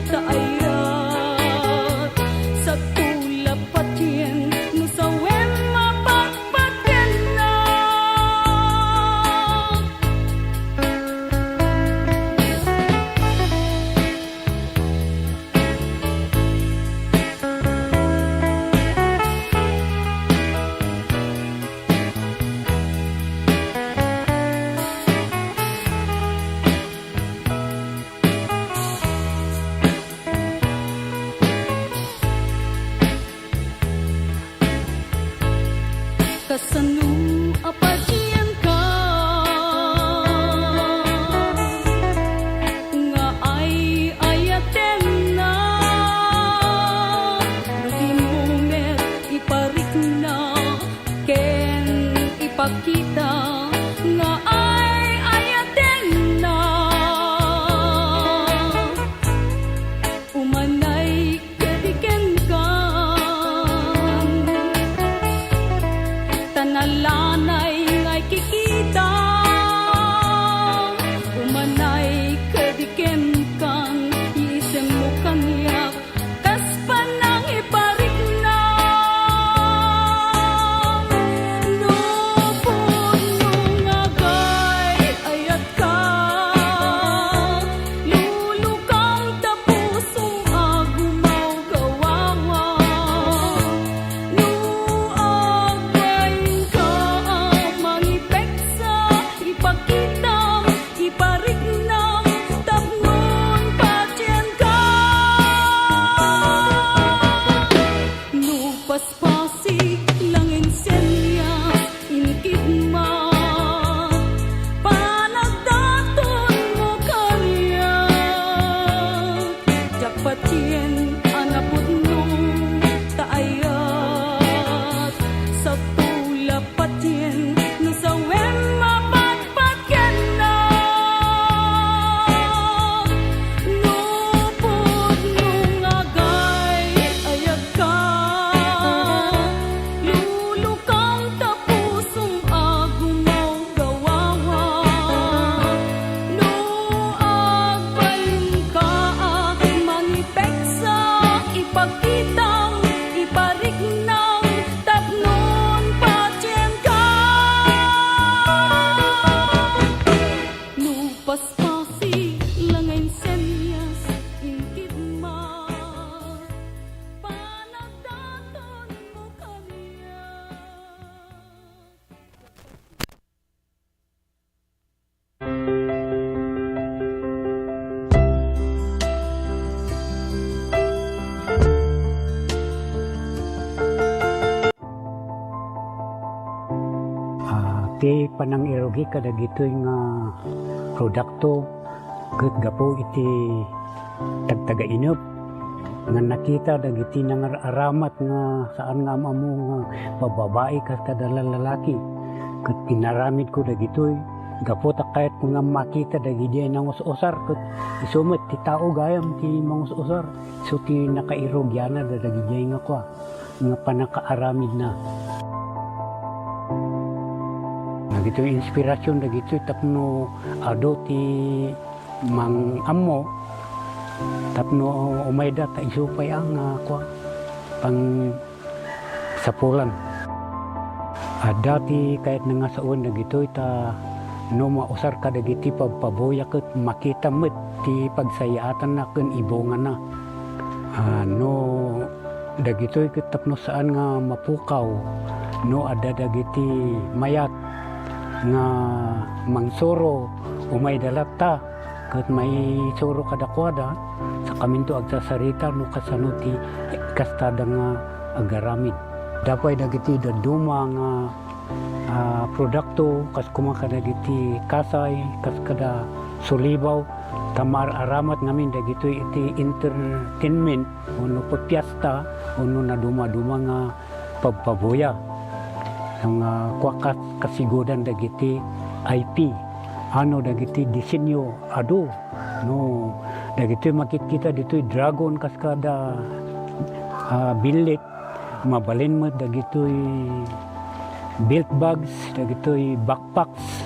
ta ayat, sato la patien no sawen mapatpatiennak. Kasano a patienka nga ay-ayatenna no dimo met iparikna ken ipakita nga ay-ayatenna? Umanay kadi kenka, ta nalanay nga ikikita. Umanay kadi kenka, isemmo kaniak kas panangiparikna. No Siglang insenyas, inkidma, panagdaton mo kaniak. Diak patien a napudno ta ayat, sato la patien no sawen mapatpatiennak. No pudno nga agay-ayat ka, lulukang ta pusom a gumaw-gawawa. No agbalin ka a mangipeksa, ipagkitam, ipariknam, tapnon patien ka. No paspasi la nga insenyas, inkidma, panagdaton mo kaniak. Ah, ti panangirugi kadagitoy nga produkto ket gapu iti tagtagainep nga nakita dagiti nangar-aramat nga saan nga am-ammo nga bababai kas kada lalaki. Ket inaramidko dagitoy gapu ta kayatko nga makita dagiti nangus-usar ket isu met ti tao gayam ti mangus-usar. Isu ti nakairugianna dagiti nga kua nga pannakaaramidna. Dagitoy inspirasyon dagitoy tapno adu ti mang-ammo tapno umayda ta isu pay a nga kua, pangsapulan. Adda ti kayatna nga sawen dagitoy ta no mausar kadagiti pabpabuya ket makita met ti pagsayaatanna ken ibungana. Ah, no dagitoy ket tapno saan nga mapukaw no adda dagiti mayat nga mangsuro, umayda latta ket maisuro kadakuada, sakaminto agsasarita no kasano ti kastada nga agaramid. Adda pay dagiti dadduma nga, ah, produkto, kas koma kadagiti kasay, kas kada sulibaw, ta maar-aramat ngamin dagitoy iti entertainment, wenno piesta, wenno nadumaduma nga pabpabuya. Nga kua kas-, kasigudan dagiti I P, ano dagiti disenyo adu. No, dagitoy makitkita ditoy dragon kas kada, ah, billit, mabalin met dagitoy belt bags, dagitoy backpacks,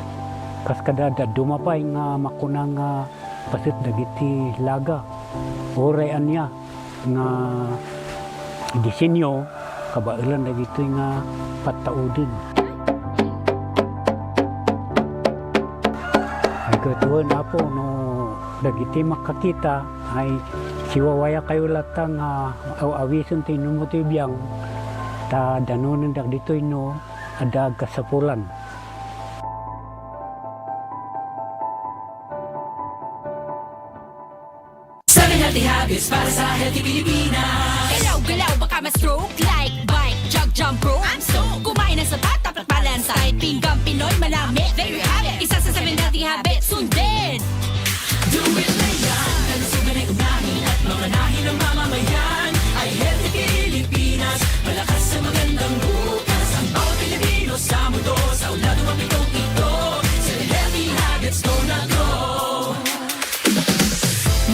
kas kada dadduma pay nga makuna nga paset dagiti laga. Uray ania nga disenyo, kabaelan dagitoy nga pattauden. Ay, ket wen, Apo, no dagiti makakita, ay siwawayakayo latta nga aw-awisen ti inummo ti biang, ta danonendak ditoy no adda agkasapulan. Seven healthy habits para sa healthy Pilipinas. Galaw-galaw, baka ma-stroke. Like, bike, jog, jump rope. I'm so. Kumain ng sapat, dapat balansay. Pinggang Pinoy, manami. There you have it. Isa sa seven healthy habits. Sundin. Do it na yan. Kalusugan ay unahin at mamanahin ng mamamayan. Ay healthy Pilipinas. Malakas sa magandang bukas. Ang bawat Pilipino sa mundo. Sa ulado ang pitong ito. Seven healthy habits, go na go.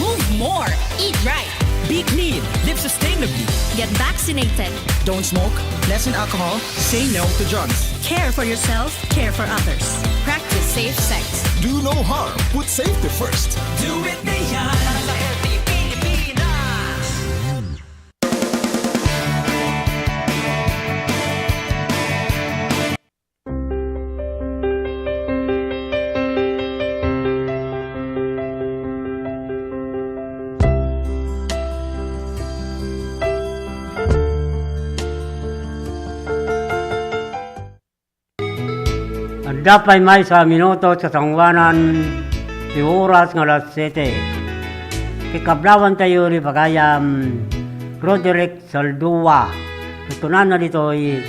Move more. Eat right. Be clean. Live sustainably. Get vaccinated. Don't smoke. Lessen alcohol. Say no to drugs. Care for yourself. Care for others. Practice safe sex. Do no harm. Put safety first. Do it na yan. Sa healthy Pilipinas. Adda pay maysa a minuto sa sanguanan ti oras nga alas siete. Ti kablaawantayo ni bagayam Roderick Saldua. Ket kunana ditoy,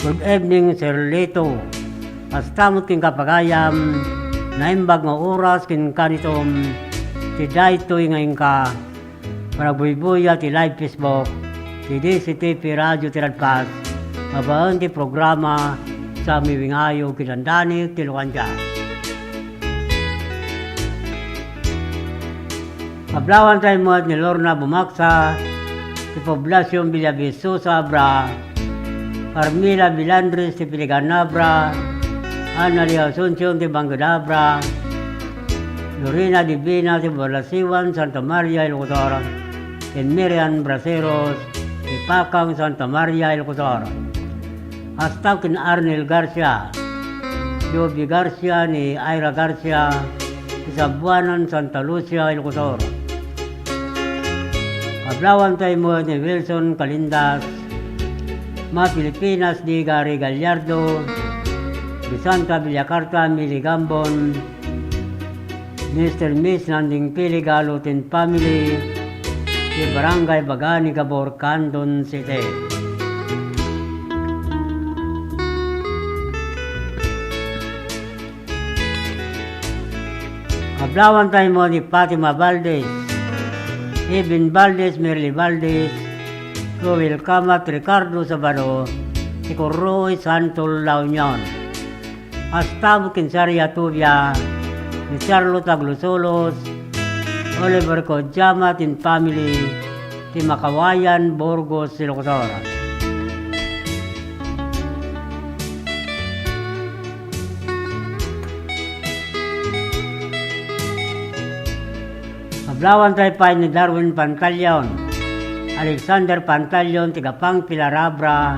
"Good evening, Sir Lito. Kasta met kenka pagayam, naimbag nga oras kenka nitom ti daytoy nga inka panagbuybuya ti live Facebook ti D C T P Radio ti Radpas, babaen ti programa Samiwingayo ken Dandanik ti Lukandia." Kablawantay met ni Lorna Bumaksa ti Poblacion Villavistosa, Abra, Carmela Bilandres ti Piligan, Abra, Ana Lia Asuncion ti Bangked, Abra, Lorena Divina ti Balasiwan, Santa Maria, Ilocos Sur, ken Miriam Braceros ti Pakang, Santa Maria, Ilocos Sur. Kasta ken Arnel Garcia, Joby Garcia ni Ira Garcia, ti Sabuanan, Santa Lucia, Ilocos Sur. Kablawantay met ni Wilson Calindas, Ma Filipinas di Gary Gallardo, di Santa Villacarta, Mili Gambon, Mister Miss Nanding Pili Galut and family, ti Barangay Baga ni Gabor, Candon City. Kablawantay met ni Fatima Valdez, Eben Valdez, Merly Valdez, Roel Kamat, Ricardo Sabado, ti Corroy, Santol, La Union. Kasta met ken Saria Tubia, ni Charlotte Aglusolos, Oliver Kodjama and family, ti Makawayan, Burgos, Ilocos Sur. Kablawantay pay ni Darwin Pantalion, Alexander Pantalion ti Gapang, Pilar, Abra,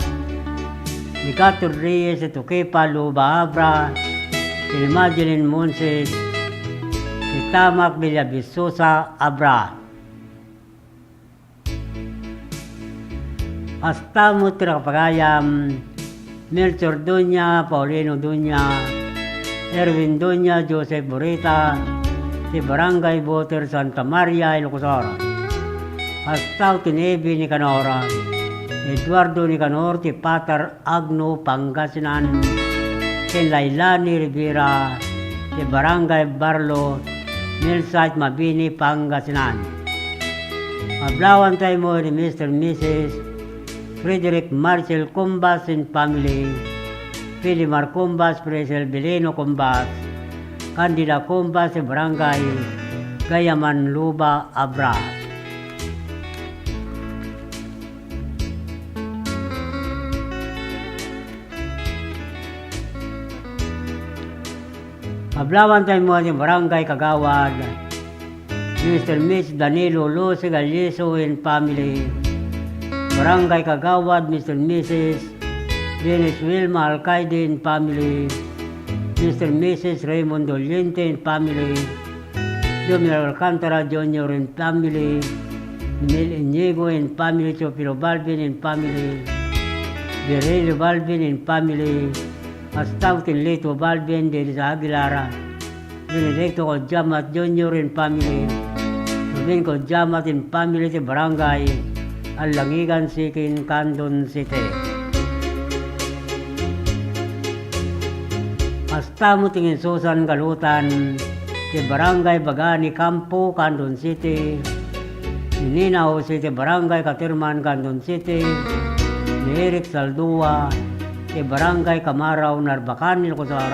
ni Catherine Reyes ti Tukipa, Luba, Abra, ni Madeline Monses ti Tamak, Villavistosa, Abra. Kasta met ti nakapagayam, Melchor Duña, Paulino Duña, Erwin Duña, Joseph Burita, ti Barangay Boter, Santa Maria, Ilocos Sur. Kasta ken Evi Nicanor, Eduardo Nicanor, ti Patar, Agno, Pangasinan, ken Lailani Rivera, ti Barangay Barlo, Millsite, Mabini, Pangasinan. Kablawantay met ni Mister Missus Frederick Marcel Cumbas and family, Pilimar Cumbas, Presel Belino Cumbas, Candida Cumbas, Barangay Gayaman, Luba, Abra. Kablawantay met ni Barangay Kagawad Mister Miss Danilo Lucy Galliso and family, Barangay Kagawad Mister Missus Dennis Wilma Alcaide and family, Mister Missus Raymond Doliente and family, Jomir Alcantara Junior and family, Mil Inigo and family, Teofilo Balvin and family, Virgilio Balvin and family, Astautin Lito Balvin, Dennis Aguilar, Benedicto Kodjamat Junior and family, Ruben Kodjamat and family ti Barangay Alangigan Sikin, Candon City. Kasta met ti insusan galutan ti Barangay Baga ni Campo, Candon City, ni Nina Jose ti Barangay Caterman, Candon City, ni Eric Saldua ti Barangay Camarao, Narbacan, Ilocos Sur,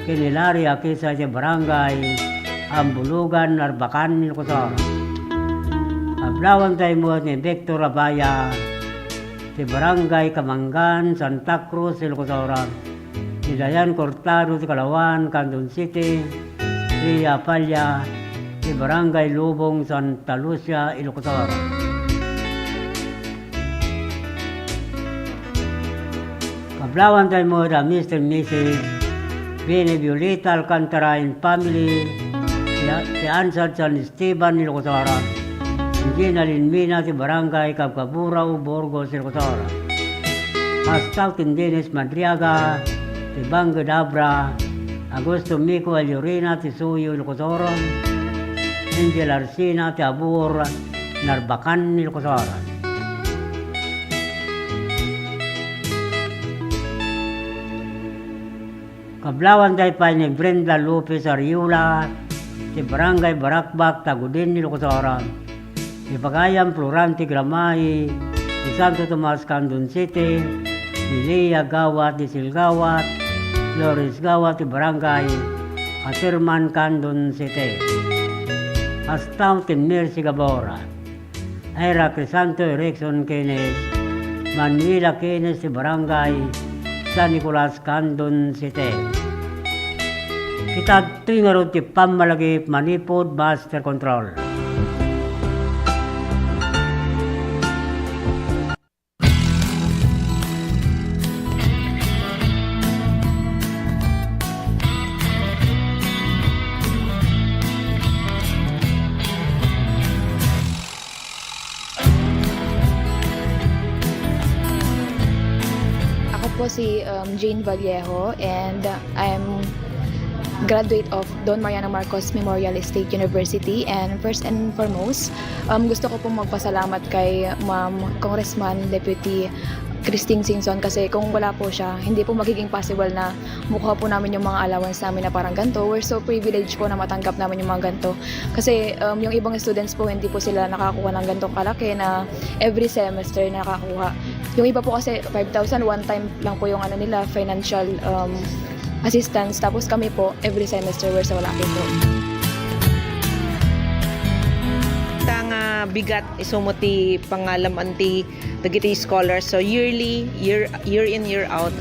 ken ni Larry Akisa ti Barangay Ambulugan, Narbacan, Ilocos Sur. Kablawantay met ni Victor Abaya ti Barangay Kamangan, Santa Cruz, Ilocos Sur, ni Dayan Cortado ti Kalawan, Candon City, Ria Palla ti Barangay Lubong, Santa Lucia, Ilocos Sur. Kablawantay met da Mister Missus Bene Violeta Alcantara and family, ti, ti Ansad San Esteban, Ilocos Sur, ni Gina Linmina ti Barangay Kabkaburao, Burgos, Ilocos Sur. Kasta ken Dennis Madriaga ti Bangked, Abra, Augusto Mico Alyorina ti Suyo, Ilocos Sur, Angel Arsina ti Abur, Narbacan, Ilocos Sur. Kablawantay pay ni Brenda Lopez Ariola, ti Barangay Barakbak, Tagudin, Ilocos Sur. Ni Pagayan Florante Gramay, ti Santo Tomas, Candon City, ni Lea Gawat, ti Silgawat, Flores Gawat, ti Barangay Aterman, Candon City. Kasta met ni Mercy Gabor, Ira Crisanto, Erickson Kenneth, Manuela Kenneth, ti Barangay San Nicolas, Candon City. Ita daytoy ngarud ti pammalagip manipud master control. Ako po si, um, Jane Vallejo, and I'm graduate of Don Mariano Marcos Memorial State University. And first and foremost, um, gusto ko pong magpasalamat kay Ma'am Congressman Deputy Christine Singson, kasi kung wala po siya, hindi po magiging possible na makuha po namin yung mga allowance namin na parang ganito. We're so privileged po na matanggap namin yung mga ganito. Kasi, um, yung ibang students po, hindi po sila nakakuha ng ganitong kalaki na every semester nakakuha. Yung iba po kasi, five thousand, one time lang po yung ano nila, financial, um, assistance. Tapos kami po, every semester, we're so lucky po. Ta nga bigat, isu met ti pangalam-an ti dagiti scholars. So, yearly, year, year in, year out,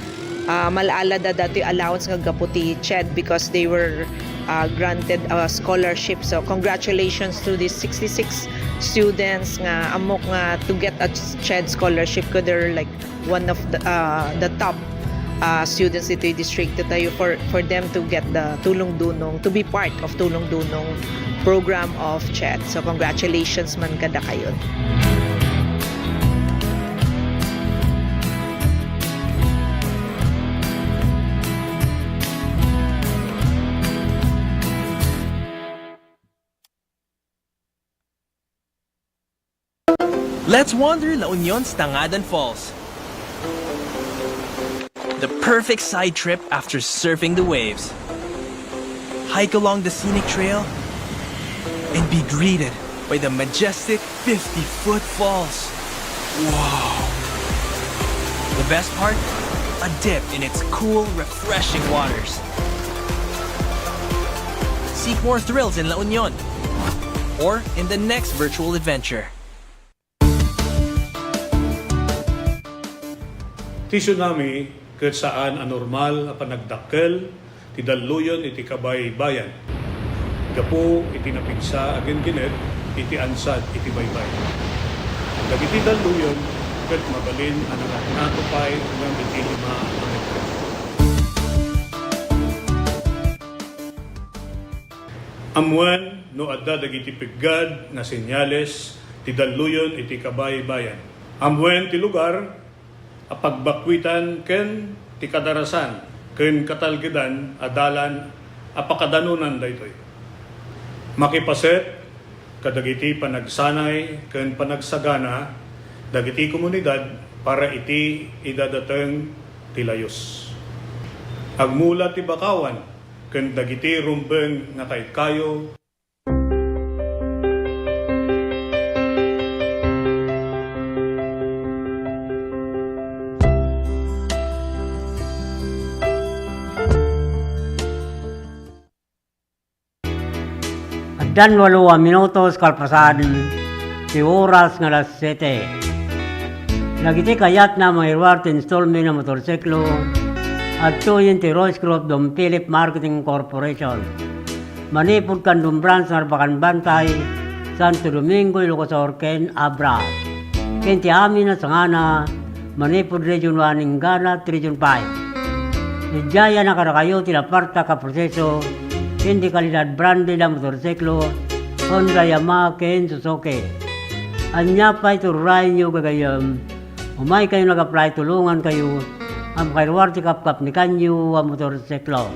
ah, mal-ala da datoy allowance nga gapu ti CHED because they were, ah, granted a scholarship. So, congratulations to these sixty-six students nga ammok nga to get a CHED scholarship, 'cause they're, like, one of the, ah, the top, ah, students ditoy distrito tayo for, for them to get the Tulong Dunong, to be part of Tulong Dunong program of CHED. So, congratulations man kadakayo. Let's wander La Union's Tangadan Falls. The perfect side trip after surfing the waves. Hike along the scenic trail and be greeted by the majestic fifty-foot falls. Wow! The best part? A dip in its cool, refreshing waters. Seek more thrills in La Union or in the next virtual adventure. Ti tsunami ket saan a normal a panagdakkel ti dalluyon iti kabaybayan gapu iti napigsa a ginginet iti ansad iti baybay. Dagiti dalluyon ket mabalin a nangatngato pay ngem iti lima a metro. Ammuen no adda dagiti peggad nga senyales ti dalluyon iti kabaybayan. Ammuen ti lugar a pagbakkuitan ken ti kadarasan ken katalgedan a dalan a pakadanonan daytoy. Makipaset kadagiti panagsanay ken panagsagana dagiti komunidad para iti idadateng ti layus. Agmula ti bakawan ken dagiti rumbeng nga kaykayo. Addan walo a minutos kalpasan ti oras nga alas siete. Dagiti kayatna a mangiruar ti installment a motorsiklo, adtoyen ti Royce Group Don Philip Marketing Corporation. Manipud Candon Branch, Narbacan Bantay, Santo Domingo, Ilocos Sur, ken Abra. Ken ti amin a sangana, manipud Region one, Angat, Region five. Idiayan a kadakayo ti napartak a proseso ken ti kalidad branded a motorsiklo, Honda, Yamaha, ken Suzuki. Ania pay ti uray-ayo gagayyem? Umaykayo nag-apply, tulongankayo a makairuar ti kapkapnikanyo a motorsiklo.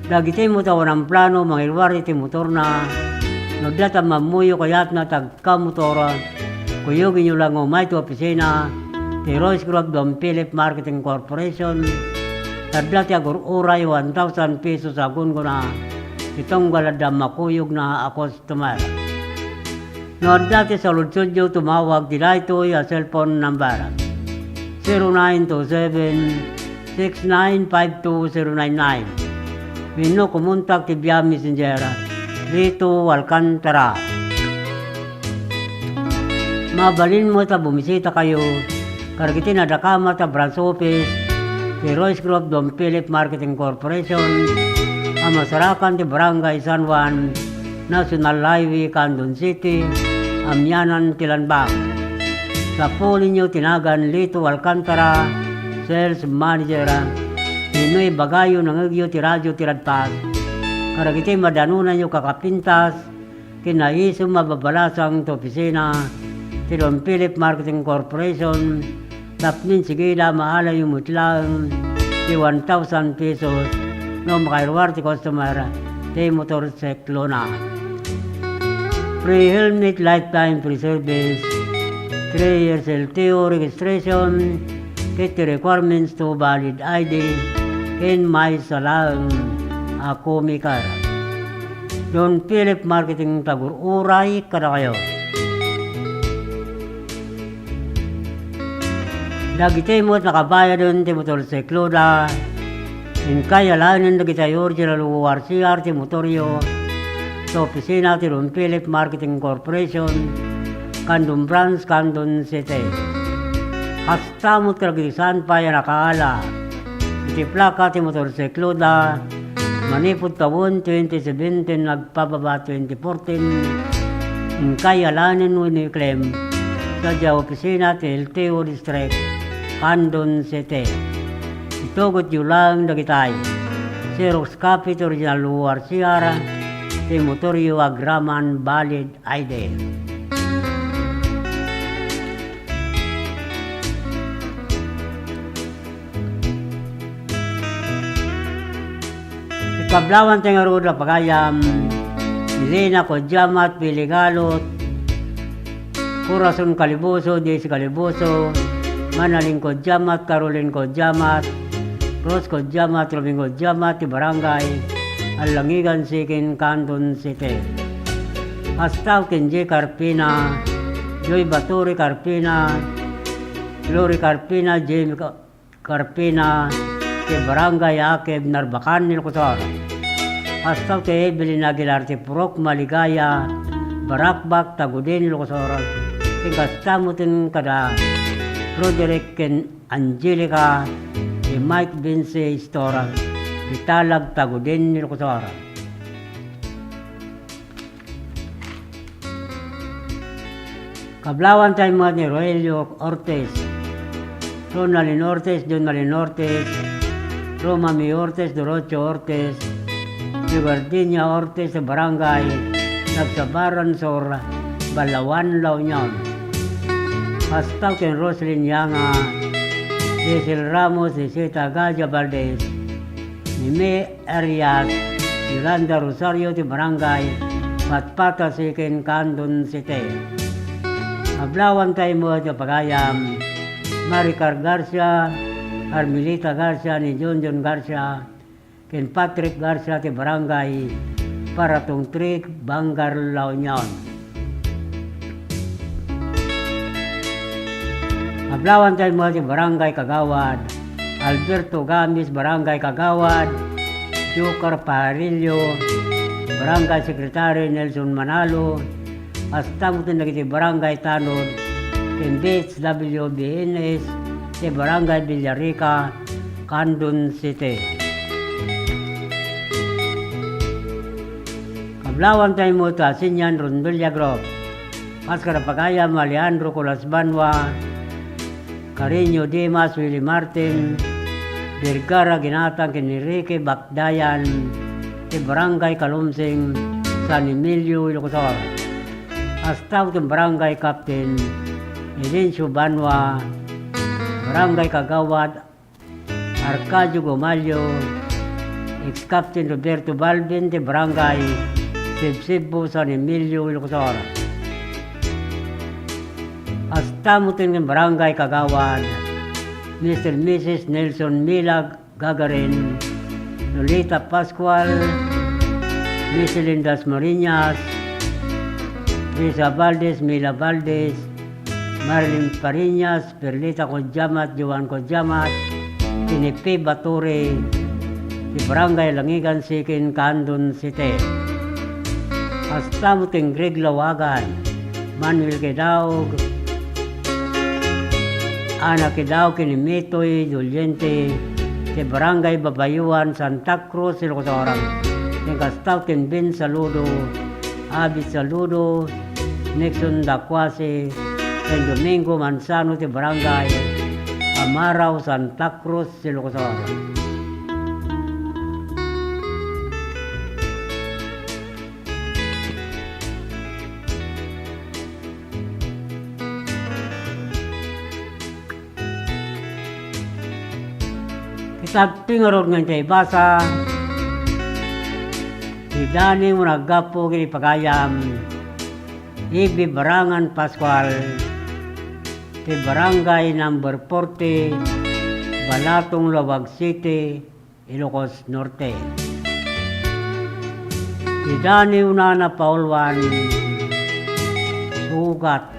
Dagiti met awan plano mangiruar iti motorna, no adda ta mammuyo kayatna ti agkamotor, kuyogenyo laeng nga umay ti opisina ti Royce Group Don Philip Marketing Corporation, Tadda ti agur-uray one thousand pesos a gunggona ti tunggal adda makuyogna a customer. No adda ti saludsodyo, tumawag ti daytoy a cellphone number, zero nine two seven, six nine five two zero nine nine. Wenno kumontak ti via messenger, Lito Alcantara. Mabalin met a bumisitakayo kadagiti nadakamat a branch office ti Royce Group Don Philip Marketing Corporation a masarakan ti Barangay San Juan, National Highway, Candon City, amianan ti Lanbang. Sapulenyo ti nagan Lito Alcantara, Sales Manager, wenno ibagayo nangngegyo ti radio ti Radpas kadagiti madanonanyo kakapintas ken naisu a mababalasang ti opisina ti Don Philip Marketing Corporation, tapno sigida maalayyo met laeng ti one thousand pesos no makairuar ti customer ti motorsiklona. Free helmet, lifetime free service, three years L T O registration, ket ti requirements to valid I D, ken maysa laeng a comicar. Don Philip Marketing, tagur-uray kadakayo. Dagiti met nakabayaden ti motorsikloda, inkay alaenen dagiti original O R C R ti motoryo ta opisina ti Don Philip Marketing Corporation, Candon Branch, Candon City. Kasta met kadagiti saan pay a nakaala iti plaka ti motorsikloda, manipud tawen twenty seventeen agpababa twenty fourteen, inkay alaenen wenno i-claim sadiay opisina ti L T O District, Candon City. Itugotyo laeng dagitay: Xerox copy ti original O R C R ti motoryo agraman valid I D. Kablawan ti ngarud a pagayam, Elena Codiamat, Pili Galot, Corazon Caliboso, Daisy Caliboso, Manalin Codiamat, Caroline Codiamat, Rose Codiamat, Robin Codiamat, ti barangay Alangigan Sikin, Candon City. Kasta ken Jay Carpina, Joy Baturi Carpina, Glory Carpina, Jamie Ca-, Carpina, ti barangay Akeb, Narbacan, Ilocos Sur. Kasta ti Evelyn Aguilar ti Purok Maligaya, Baracbac, Tagudin, Ilocos Sur. Ken kasta met kada Roderick ken Angelica, ti Mike Vince Store, ti Talag, Tagudin, Ilocos Sur. Kablawan tayo met ni Rogelio Ortiz, Ronaldin Ortiz, Jonaldin Ortiz, Romami Ortiz, Dorocho Ortiz, ni Gardenia Ortiz, barangay Nagsabaran Sur, Balawan, La Union. Kasta ken Roslyn Yanga, Cecil Ramos, Isita Gadia Valdez, ni May Arias, Yolanda Rosario ti barangay Patpata Sikin, Candon City. Kablawan tayo met a pagayam, Maricar Garcia, Carmelita Garcia, ni Junjun Garcia, ken Patrick Garcia ti barangay Paratungtrik, Bangar, La Union. Kablawan tayo met ti barangay Kagawad, Alberto Gamis, barangay Kagawad, Joker Pajarillo, barangay secretary Nelson Manalo, kasta met dagiti barangay tanod ken D H W B N S ti barangay Villarica, Candon City. Kablawan tayo met ti Asinian Rondolia Group. Kas kada pagayam, Alejandro Colas Banua, Carino Dimas, Willie Martin, Vergara Ginatang ken Enrique Bakdayan, ti barangay Kalumsing, San Emilio, Ilocos Sur. Kasta ken barangay Captain Edencio Banua, barangay Kagawad Arcadio Gomalio, ex-Captain Roberto Balbin ti barangay Sibsibbo, San Emilio, Ilocos Sur. Kasta met ken barangay Kagawad Mister Missus Nelson Milag, Gagarin, Lolita Pascual, Michelin Dasmariñas, Risa Valdez, Mila Valdez, Marilyn Fariñas, Perlita Codiamat, Joan Codiamat, Tinipi Baturi, ti Barangay Langigan Sikin, Candon City. Kasta met ken Greg Lawagan, Manuel Kidaog, Ana Kidaog ken Mitoy Doliente, ti Barangay Babayuan, Santa Cruz, Ilocos Oriental. Ken kasta met ken Ben Saludo, Abit Saludo, Nixon Dacuase, ken Domingo Manzano ti Barangay Amarao, Santa Cruz, Ilocos Oriental. Ket adtoy ngarud nga intay ibasa, ti Daniw nga naggapu iti pagayam, Igbi Barangan Pascual, ti Barangay Number Forty, Balatong, Laoag City, Ilocos Norte. Ti Daniw na napauluan, sugat.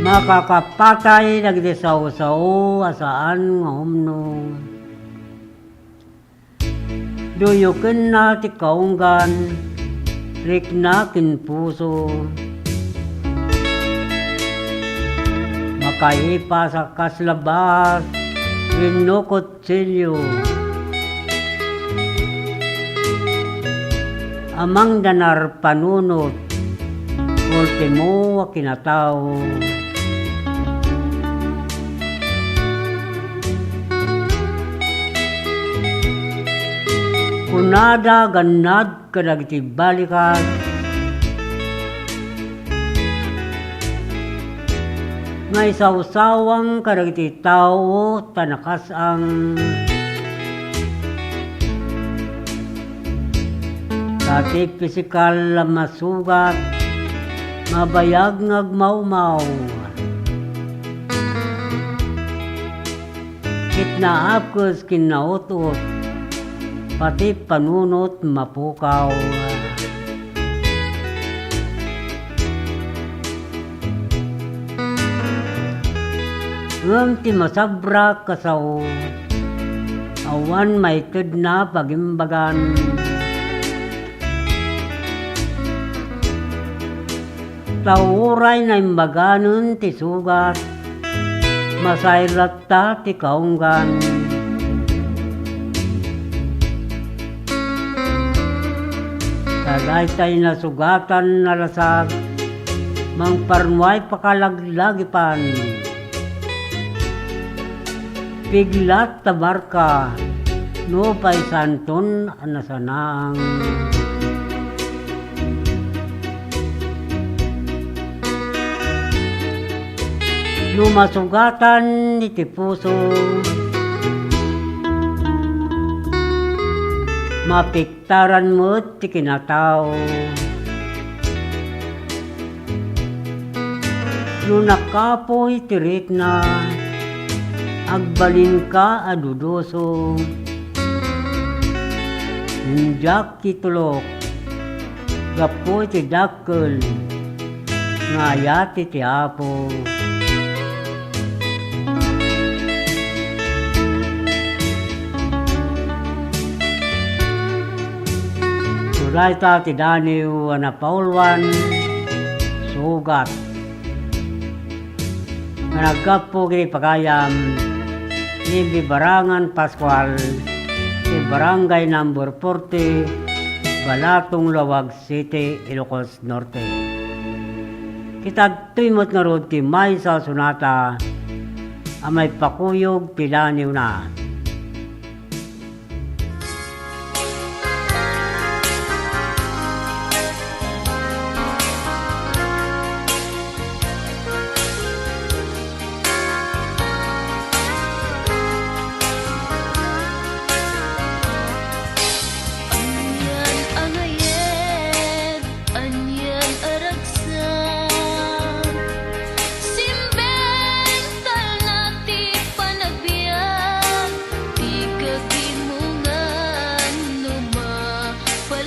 Makakapatay dagiti saosao a saan nga umno. Duyokenna ti kaunggan, rikna ken puso. Makaipas a kasla baas wenno kutsilio. Amangan a panunot, ultimo a kinatao. Kunada gannad kadagiti balikas, nga isawsawang kadagiti tao ta nakas-ang. Ta ti pisikal a masugat, mabayag nga agmawmaw. Ket naapkes ken naut-ot, pati panunot mapukaw. Ngem ti masabrak a sao, awan maitedna pagimbagan. Ta uray naimbaganen ti sugat, masay latta ti kaunggan. Ta daytay nasugatan a lasag, mangparnuay pakalaglagipan. Piglat ta marka, nupay saanton a nasanaang. No masugatan iti puso, mapiktaran met ti kinatao. No nakapuy ti rikna, agbalinka a duduso. Ngem diak itulok gapu iti dakkel nga ayat iti Apo. Dayta ti Daniw a napauluan, sugat. Nga naggapu iti pagayam ni Bibarangan Pascual, ti Barangay Number Forty, Balatong, Laoag City, Ilocos Norte. Ket adtoy met ngarud ti maysa a sonata a maipakuyog ti daniwna.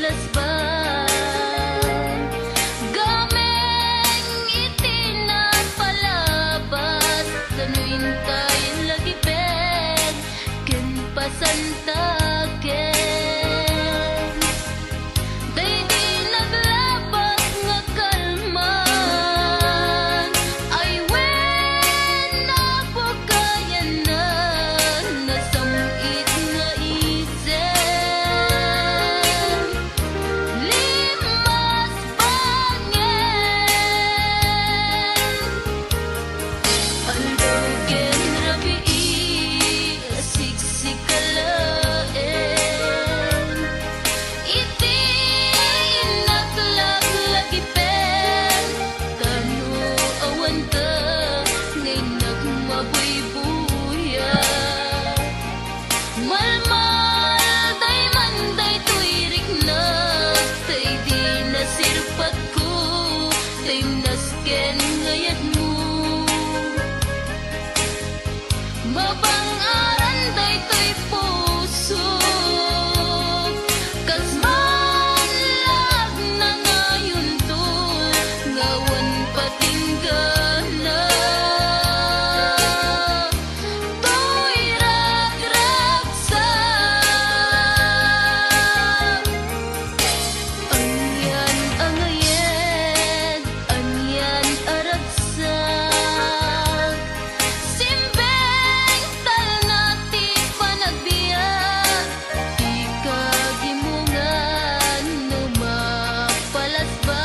Dasbang, gameng iti napalabas, tano intay lagipen ken pasantaken. Daydi naglabas nga kalman, ay wen, napukayan na, nasam-it nga isem. Limas bangen, aldaw ken rabii, siksika laeng. Iti innak lagipen, tano awan ka, nga innak mabuybuya. Malmal dayman daytoy riknak, ta idi nasirpatko, tay nasken nga yatmo. Mabang-aran daytoy puso, kas man la agnanayonto, nga awan patinggana. Toy ragragsak. Anian a ngayed, anian a ragsak. Simbeng talna ti panagbiag, ti kagimongan no mapalasbang.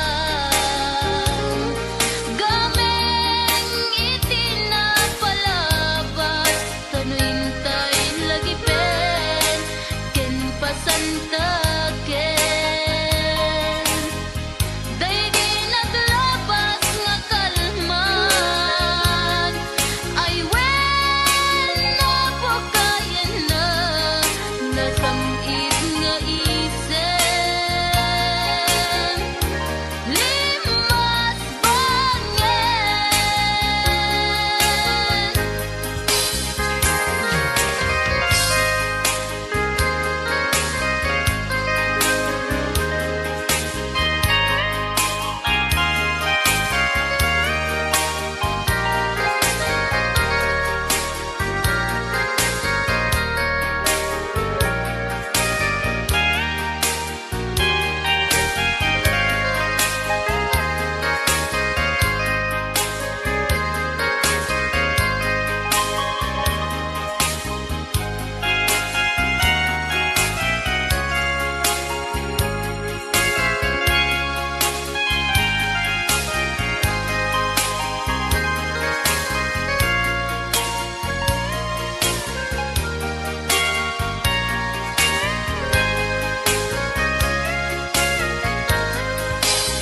Gameng iti napalabas, tano intay lagipen ken pasantaken. Daydi naglabas nga kalman, ay wen, napukayan na, nasam-it nga isem. Limas bangen.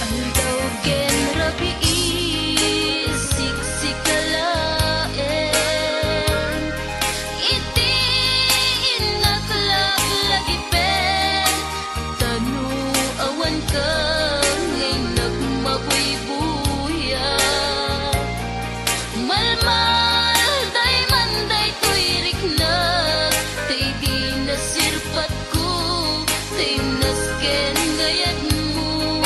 Aldaw ken rabii, siksika laeng. Iti innak laglagipen, tano awan ka nga innak mabuybuya. Malmal dayman daytoy riknak, ta idi nasirpatko, tay nasken nga yatmo.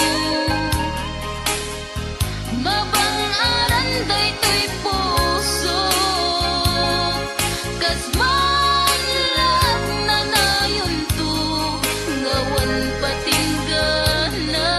Mabang-aran daytoy puso, kas man la agnanayonto, nga awan patinggana.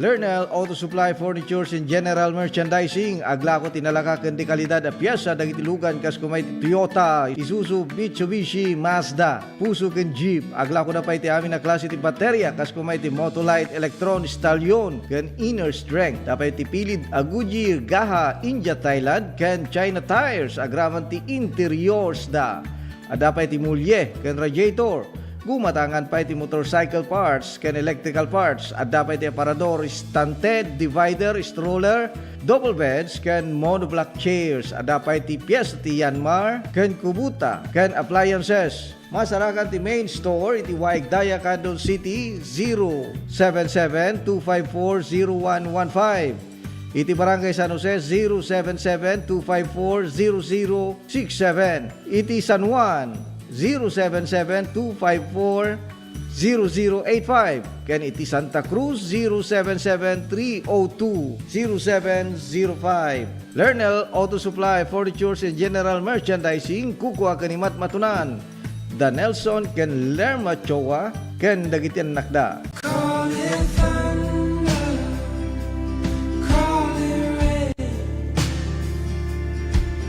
Lernel Auto Supply Furnitures and General Merchandising, aglako ti nalaka ken de kalidad a piesa dagiti lugan kas kuma iti Toyota, Isuzu, Mitsubishi, Mazda, Fuso ken Jeep. Aglakoda pay ti amin a klase ti bateria kas kuma iti Motolite, Electron, Stallion, ken Inner Strength. Adda pay ti pilid a Goodyear, Gaha, India, Thailand, ken China tires, agraman ti interiors da. Adda pay ti mulye ken radiator. Gumatangan pay ti motorcycle parts ken electrical parts. Adda pay ti aparador, stunted, divider, stroller, double beds, ken monoblock chairs. Adda pay ti piesta ti Yanmar ken Kubota ken appliances. Masarakan ti main store iti Waig Daya, Candon City, zero seven seven two five four zero one one five. Iti Barangay San Jose, zero seven seven two five four zero zero six seven. Iti San Juan, zero seven seven two five four zero zero eight five. Ken iti Santa Cruz, zero seven seven three oh two zero seven zero five. Lernel Auto Supply, Furnitures and General Merchandising, kukua ken ni Matmatunan. Da Nelson ken Lerma Choa ken dagiti annakda. Call it thunder, call it rain,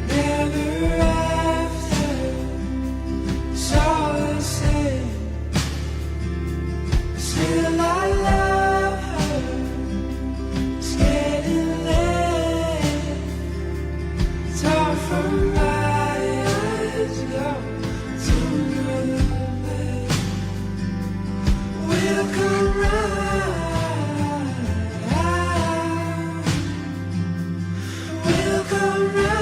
never after, it's all the same. Still I love her. It's getting late. It's hard for my eyes to go to another place. We'll come round. We'll come round.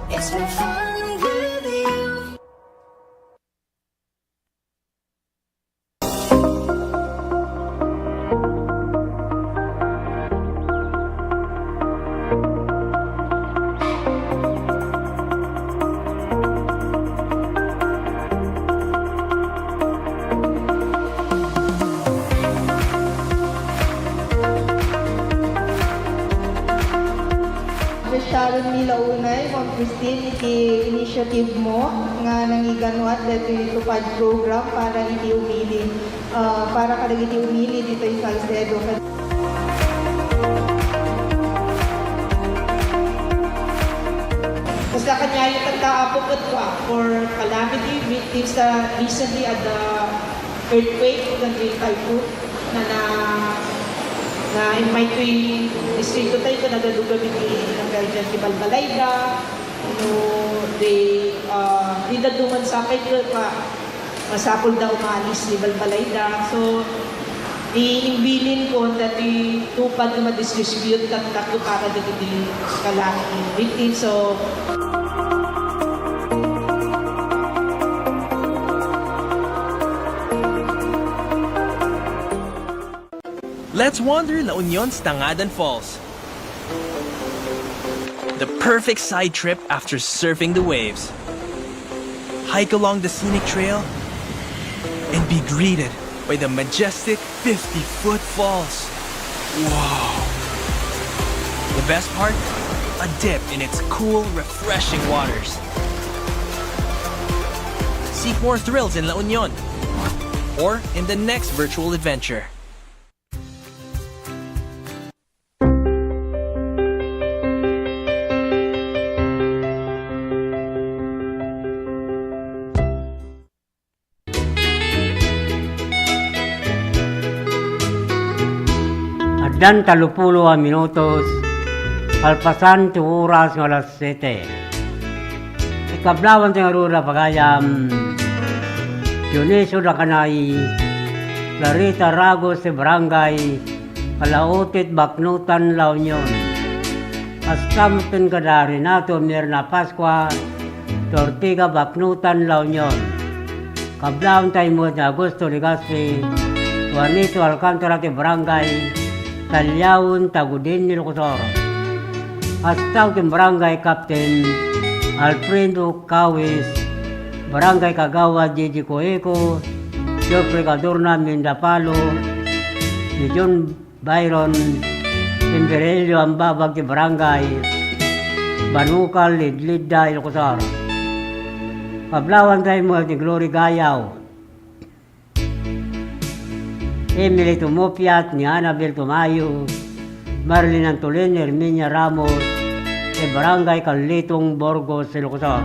It's been fun with you. Sharon Milaunay, Ma'am Christine, iti initiative mo nga nangiganuat daytoy TUPAD program para iti umili, ah, para kadagiti umili ditoy Salcedo. Kasla kaniayo tatta, Apo, ket for calamity victims ta recently adda earthquake ken ti typhoon na, na, na-invite toy distrito tayo ken nagadugam iti nagkaigan ti balbalayda, no, di, ah, di dadduma sapay ket pa-, masapulda umalis ti balbalayda. So, ti imbilin ko, dati TUPAD nga madistribute ket tapno para dagiti kalaki. Victim, so, Let's wander La Union's Tangadan Falls. The perfect side trip after surfing the waves. Hike along the scenic trail and be greeted by the majestic fifty-foot falls. Wow! The best part? A dip in its cool, refreshing waters. Seek more thrills in La Union or in the next virtual adventure. Dan tallopulo a minutos, kalpasan ti oras nga alas siete. Ikablawan ti ngarud a pagayam, Dionisio Dacanay, Clarita Ragos ti Barangay Kalaotit, Baknotan, La Union. Kasta met ken kada Renato Mirna Pascua, ti Ortiga, Baknotan, La Union. Kablawan tayo met ni Augusto Legaspi, Juanito Alcantara ti Barangay Taliaon, Tagudin, Ilocos Sur. Kasta ken Barangay Captain Alfredo Cawis, Barangay Kagawad Gigi Coeco, Geoffrey Cadorna, Mindapalo, ni John Byron Emberello, Ambabag ti Barangay Banukal, Lidlidda, Ilocos Sur. Kablawan tayo met ni Glory Gayaw, Emily Tumupiat, ni Annabel Tumayo, Marilyn Antolin, Herminia Ramos, ti Barangay Carlitong, Burgos, Ilocos Sur.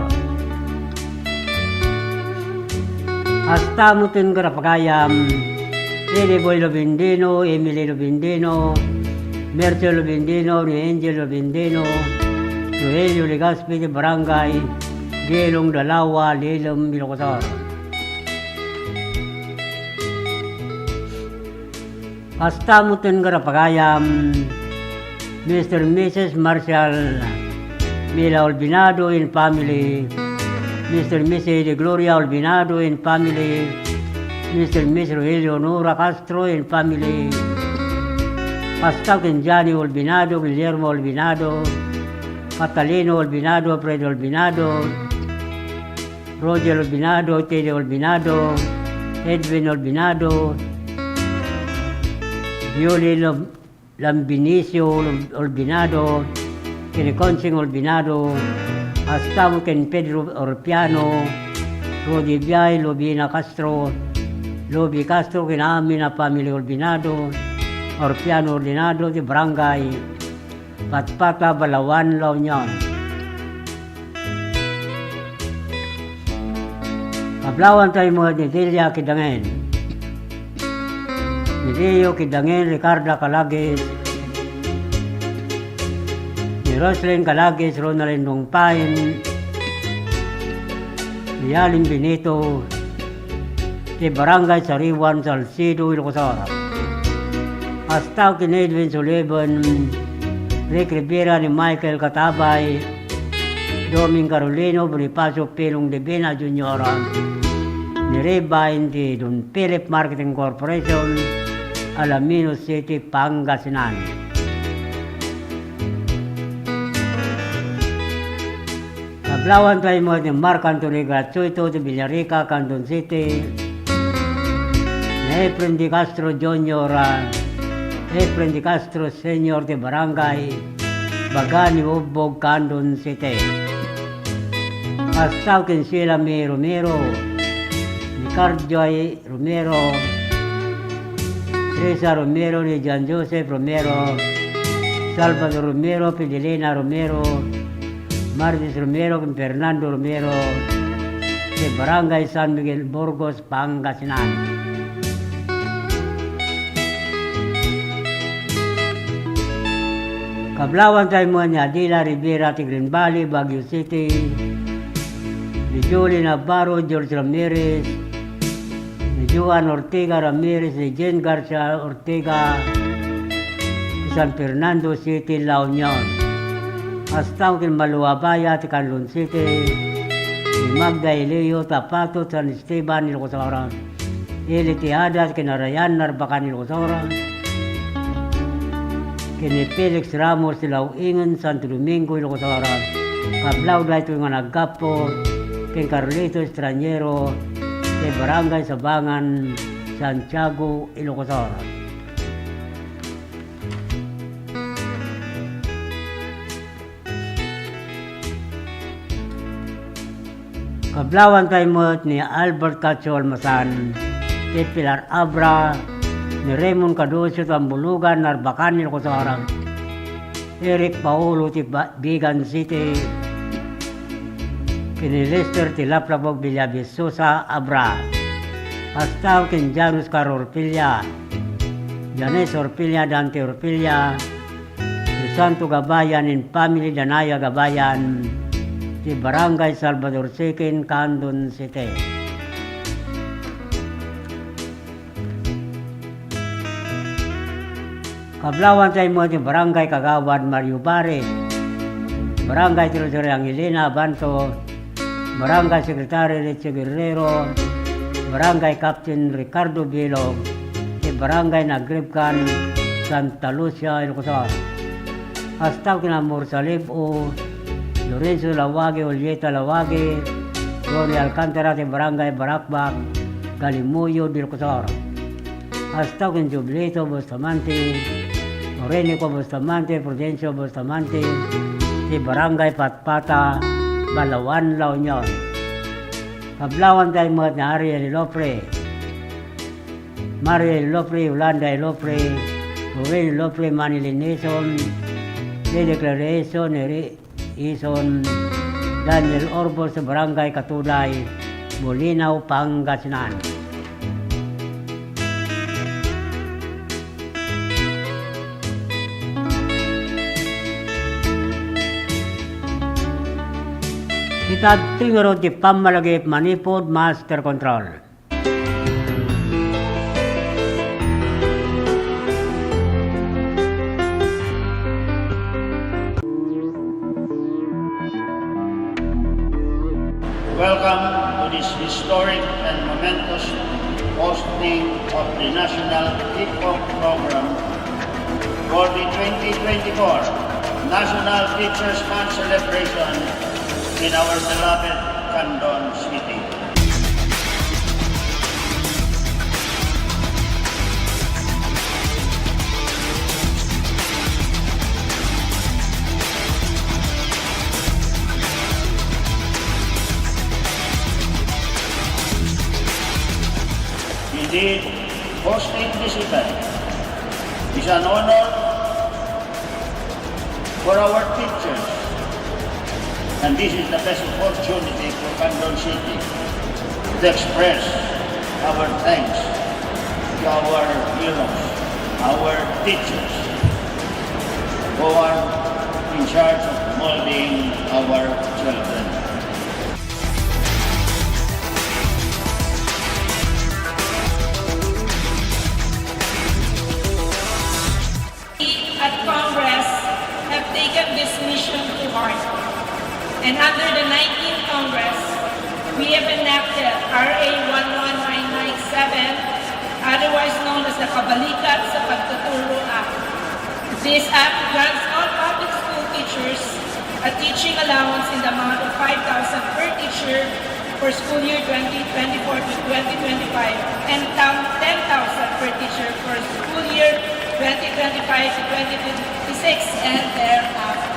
Kasta met ken kada pagayam, Teddy Boy Lobendino, Emily Lobendino, Mercio Lobendino, ni Angel Lobendino, Rogelio Legaspi ti Barangay Gelong, Dalawa, Lilem, Ilocos Sur. Kasta met ken kada pagayam, Mister and Missus Marcial Mila Olvinado and family, Mister and Missus De Gloria Olvinado and family, Mister and Missus Rogelio Nora Castro and family, kasta ken Johnny Olvinado, Guillermo Olvinado, Catalino Olvinado, Fred Olvinado, Roger Olvinado, Teddy Olvinado, Edwin Olvinado, Yuli Lam-, Lambinicio Olvinado, ken ni Consing Olvinado, kasta met ken Pedro Orpiano, Rudy Biay, Lubina Castro, Luby Castro, ken amin a family Olvinado, Orpiano Olvinado, ti Barangay Patpata, Balaoan, La Union. Kablawan tayo met ni Delia Kidangen, ni Leo Kidangen, Ricarda Calagis, ni Roslyn Calagis, Ronaldin Dongpain, ni Alin Benito, ti Barangay Sariwan, Salcedo, Ilocos Sur. Kasta ken Edwin Sullivan, Rick Rivera, ni Michael Katabay, Doming Carolino, Bonifacio Pilong Divina Junior, ni Rebain ti Don Philip Marketing Corporation, Alaminos City, Pangasinan. Kablawan tayo met ni Mark Anthony Gratuito ti Villarica, Candon City, ni Efren De Castro Junior, ah, Efren De Castro Senior ti Barangay Baga ni Ubbog, Candon City. Kasta ken Sheila May Romero, ni Carjoy Romero, Teresa Romero, ni John Joseph Romero, Salvador Romero, Fidelina Romero, Martis Romero, ken Fernando Romero, ti Barangay San Miguel, Burgos, Pangasinan. Kablawan tayo met ni Adela Rivera ti Green Valley, Baguio City, ni Julie Navarro, George Ramirez, ni Joan Ortega Ramirez, ni Jane Garcia Ortega, ti San Fernando City, La Union. Kasta ken Maluabaya ti Candon City, ni Magda Elio Tapato, San Esteban, Ilocos Sur. Eli Tejada ti Kinarayan, Narbacan, Ilocos Sur, ken ni Felix Ramos ti Lauingen, Santo Domingo, Ilocos Sur. Kablaw daytoy nga naggapu ken Carlito Estraniero ti Barangay Sabangan, Santiago, Ilocos Sur. Kablawan tayo met ni Albert Cacho Almasan, ti Pilar Abra, ni Raymond Caducio, Tambulugan, Narbacan, Ilocos Sur, Eric Paolo, ti Ba-, Vigan City, ken ni Lester ti Laplapog, Villa Vistosa, Abra. Kasta ken Jan Oscar Orpilla, Janice Orfilia, Dante Orfilia, ti Santo Gabayan and family, Danaya Gabayan, ti Barangay Salvador Second, Candon City. Kablawan tayo mo ti Barangay Kagawad Mario Bare, Barangay Treasurer Angelina Abanto, Barangay Secretary Richie Guerrero, Barangay Captain Ricardo Bilog, ti Barangay Nagribkan, Santa Lucia, Ilocos Sur. Hasta ken Amor Salib-o, Lorenzo Lawagi, Julieta Lawagi, Gloria Alcantara ti Barangay Barakbak, Galimuyo, Ilocos Sur. Hasta ken Jubilito Bustamante, Orenico Bustamante, Prudencio Bustamante, ti Barangay Patpata, Balaoan, La Union. Kablawan tayo met ni Ariel Ilofre, Mario Ilofre, Yolanda Ilofre, Ruben Ilofre, Manny Linison, Lady Claire Ison, Neri Ison, Daniel Orbos, Barangay Katuday, Bolinao, Pangasinan. Ita ti ngarud ti pammalagip manipud master control. Welcome to this historic and momentous hosting of the National Kickoff Program for the twenty twenty-four National Teachers' Month celebration in our beloved Candon City. Indeed, hosting this event is an honor for our teachers, and this is the best opportunity for Candon City to express our thanks to our heroes, our teachers, who are in charge of molding our children. At Congress have taken this mission to heart. And under the nineteenth Congress, we have enacted R A one one nine nine seven, otherwise known as the Kabalikat sa Pagtuturo Act. This act grants all public school teachers a teaching allowance in the amount of five thousand per teacher for school year twenty twenty-four to twenty twenty-five and tam-, ten thousand per teacher for school year twenty twenty-five to twenty twenty-six and thereafter.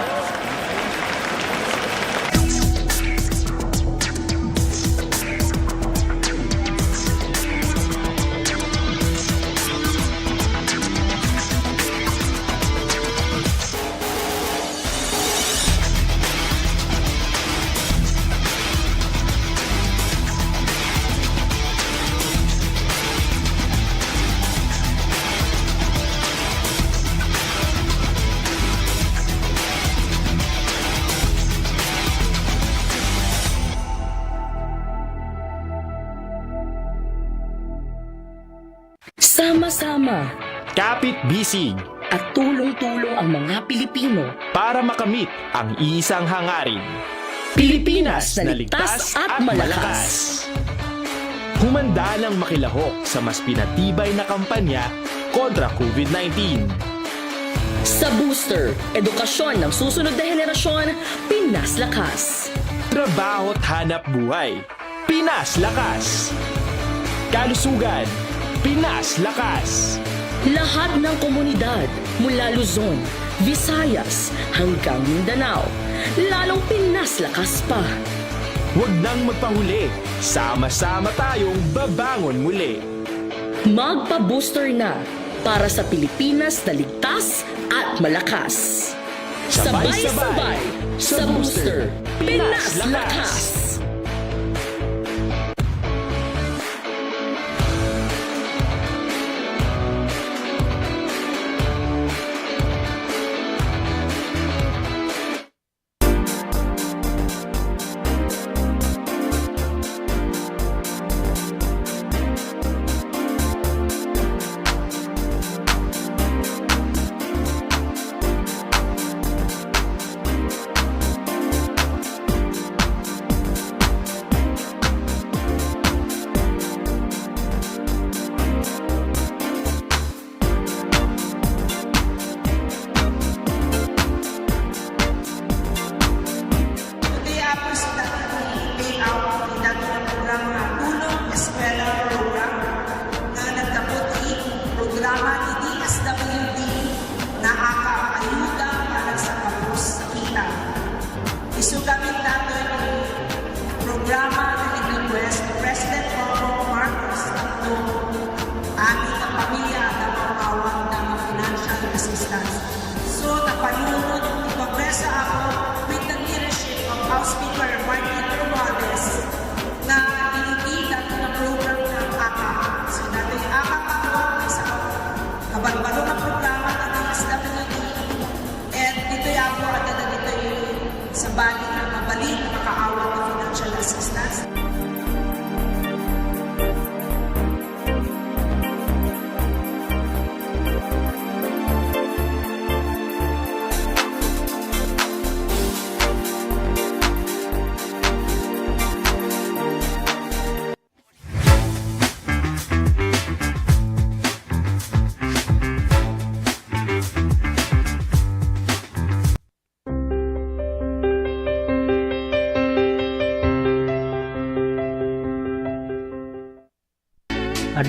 Sama-sama. Kapit-bisig. At tulong-tulong ang mga Pilipino. Para makamit ang isang hangarin. Pilipinas na ligtas at malakas. Humanda nang makilahok sa mas pinatibay na kampanya kontra COVID nineteen. Sa Booster, edukasyon ng susunod na henerasyon, Pinas Lakas. Trabaho't hanap buhay. Pinas Lakas. Kalusugan, Pinas Lakas. Lahat ng komunidad mula Luzon, Visayas hanggang Mindanao, lalong Pinas Lakas pa. Huwag nang magpahuli, sama-sama tayong babangon muli. Magpa-booster na para sa Pilipinas na ligtas at malakas. Sabay-sabay sa Booster, Pinas Lakas!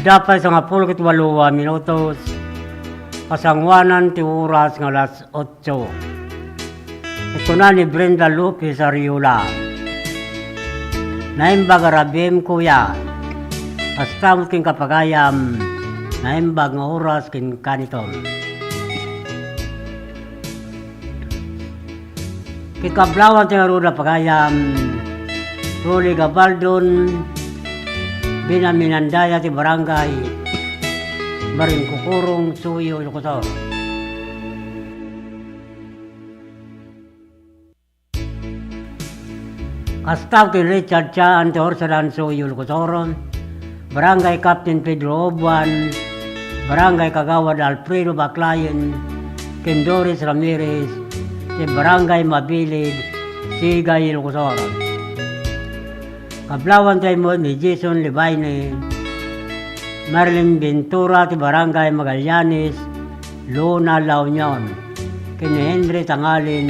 Dapay sangapulo ket walo a minutos, pasanguanan ti oras nga alas otso. Ket kuna ni Brenda Lopez Ariola, "Naimbag a rabiim, kuya. Kasta met kenka, pagayam, naimbag nga oras kenka niton." Ket kablawan ti ngarud a pagayam, Rolly Gabaldon, binaminandaya ti barangay Maringkukurong, Suyo, Ilocos Sur. Kasta ken Richard Chaan ti Horsadan, Suyo, Ilocos Sur, Barangay Captain Pedro Obuan, Barangay Kagawad Alfredo Baclayen, ken Doris Ramirez, ti Barangay Mabilid, Sigay, Ilocos Sur. Kablawan tayo met ni Jason Libaine, Marilyn Ventura ti Barangay Magallanes, Luna, La Union, ken ni Henry Tangalin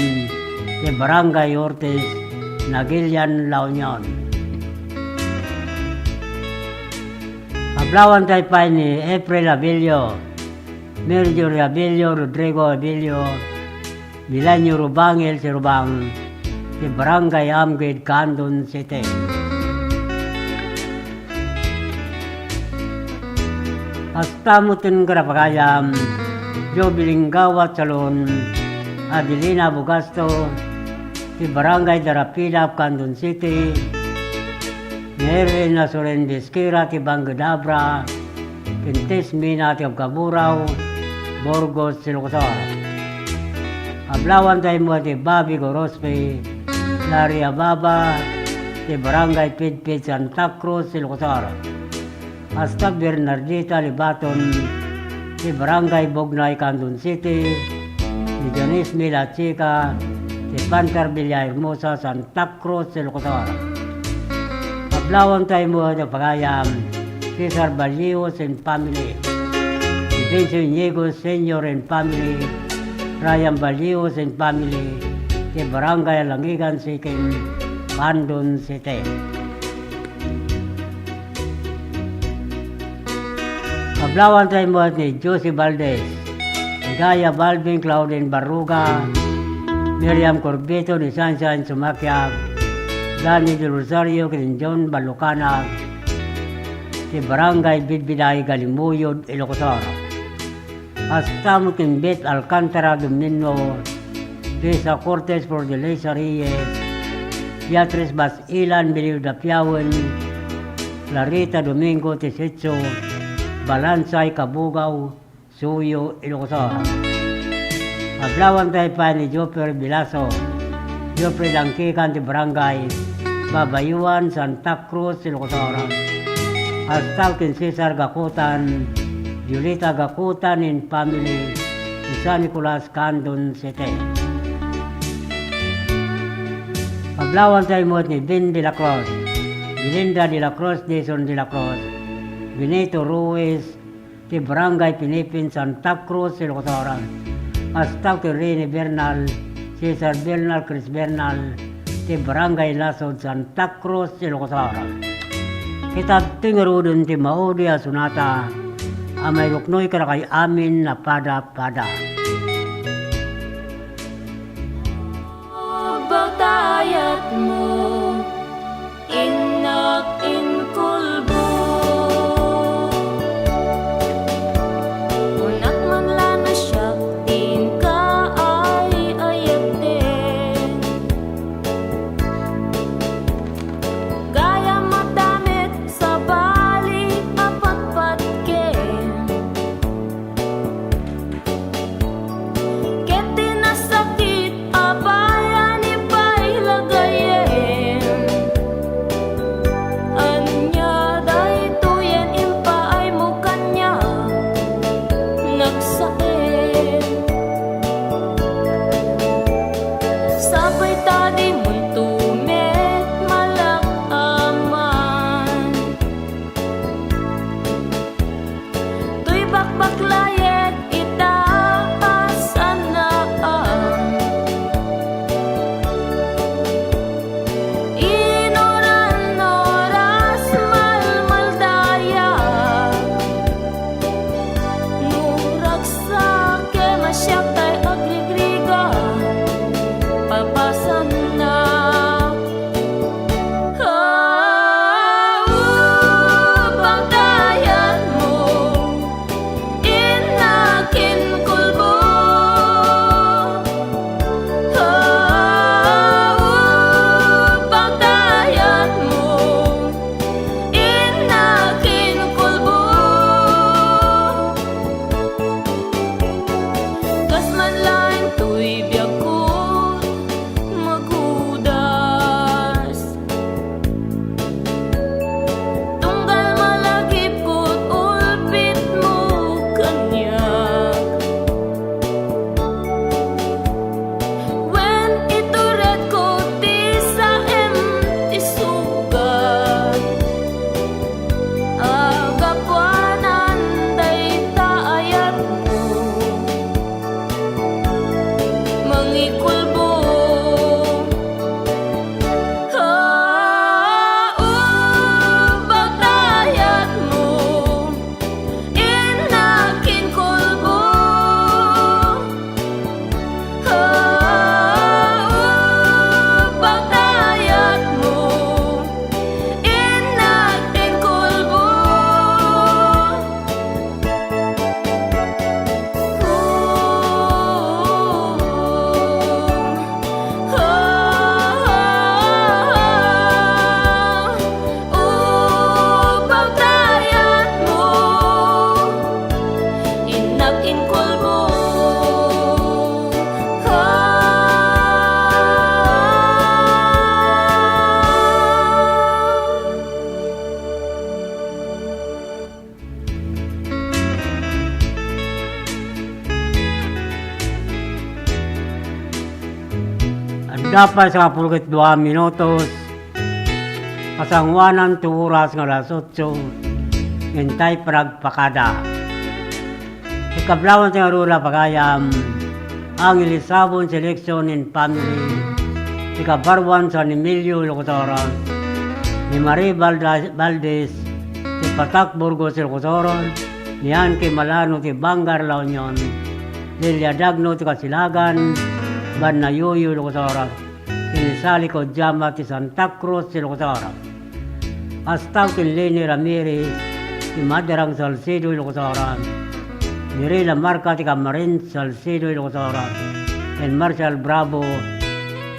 ti Barangay Ortiz, Naguilian, La Union. Kablawan tayo pay ni April Abilio, Mercury Abilio, Rodrigo Abilio, Milenio Rubangel, si Rubang, ti Barangay Amgued, Candon City. Kasta met ken kada pagayam, Joby Linggawa Salon, Adelina Bugasto, ti Barangay Darapida, Candon City, Mary Nasurin Disquera ti Banged Abra, ken Tess Mina ti Cabcaburaw, Burgos, Ilocos Sur. Kablawan tayo met ni Bobby Gorospe, Larry Ababa, ti Barangay Pidpid, Santa Cruz, Ilocos Sur. Kasta Bernardita Libaton, ti Barangay Bugnay, Candon City, ni Janice Milachica, ti Panther Villahermosa, Santa Cruz, Ilocos Sur. Kablawan tayo met a pagayam, Cesar Ballios and family, ni Vincio Iñigo Senior and family, Ryan Ballios and family, ti Barangay Alangigan Siking, Candon City. Kablawan tayo met ni Josie Valdez, Gaya Balvin, Claudine Barruga, Miriam Corbito, ni Sunshine Sumakiag, Danny Del Rosario, ken John Balucanag, ti Barangay Bidbiday, Galimuyod, Ilocos Sur. Kasta met ken Beth Alcantara Domino, Luisa Cortez, Flordelisa Reyes, Beatriz Basilan, Melio Dapiawen, Clarita Domingo, Tisitso, Balansay, Cabugao, Suyo, Ilocos Sur. Kablawan tayo pay ni Joffer Bilaso, Joffer Dangkikan ti Barangay Babayuan, Santa Cruz, Ilocos Sur. Kasta ken Cesar Gakutan, Julita Gakutan and family, ti San Nicolas, Candon City. Kablawan tayo met ni Ben de la Cruz, Belinda de la Cruz, Jason de la Cruz, Benito Ruiz, ti Barangay Pinipin, Santa Cruz, Ilocos Sur. Kasta ken Rene Bernal, Cesar Bernal, Chris Bernal, ti Barangay Lasud, Santa Cruz, Ilocos Sur. Ket adtoy ngaruden ti maudi a sonata a mairuknoy kadakay amin a pada-pada. Batayatmo, innak inkulbo. Kunak man la no siak ti inka ay ayatden. Gayam a damit, sabali a patpatkem. Ket ti nasakit a bayan, ibayla gayem. Tapay sangapulo ket dua minutos, kasangoanan ti oras nga alas otso, intay panagpakada. Ti kablawan ti ngarud a pagayam, Angel Isabon Selection and Family, ti kabaruan San Emilio, Ilocos Sur, ni Marie Valda-, Valdez, ti Patak, Burgos, Ilocos Sur, ni Ann K. Malano, ti Vanguard, La Union, Lilia Dagno, ti Kasilagan, Banna Yoyo, Ilocos Sur, ken ni Sally Codiama, ti Santa Cruz, Ilocos Sur. Kasta ken Leni Ramirez, ti Maderang, Salcedo, Ilocos Sur. Ni Rey Lamarca, ti Camarines, Salcedo, Ilocos Sur. Ken Marshall Bravo,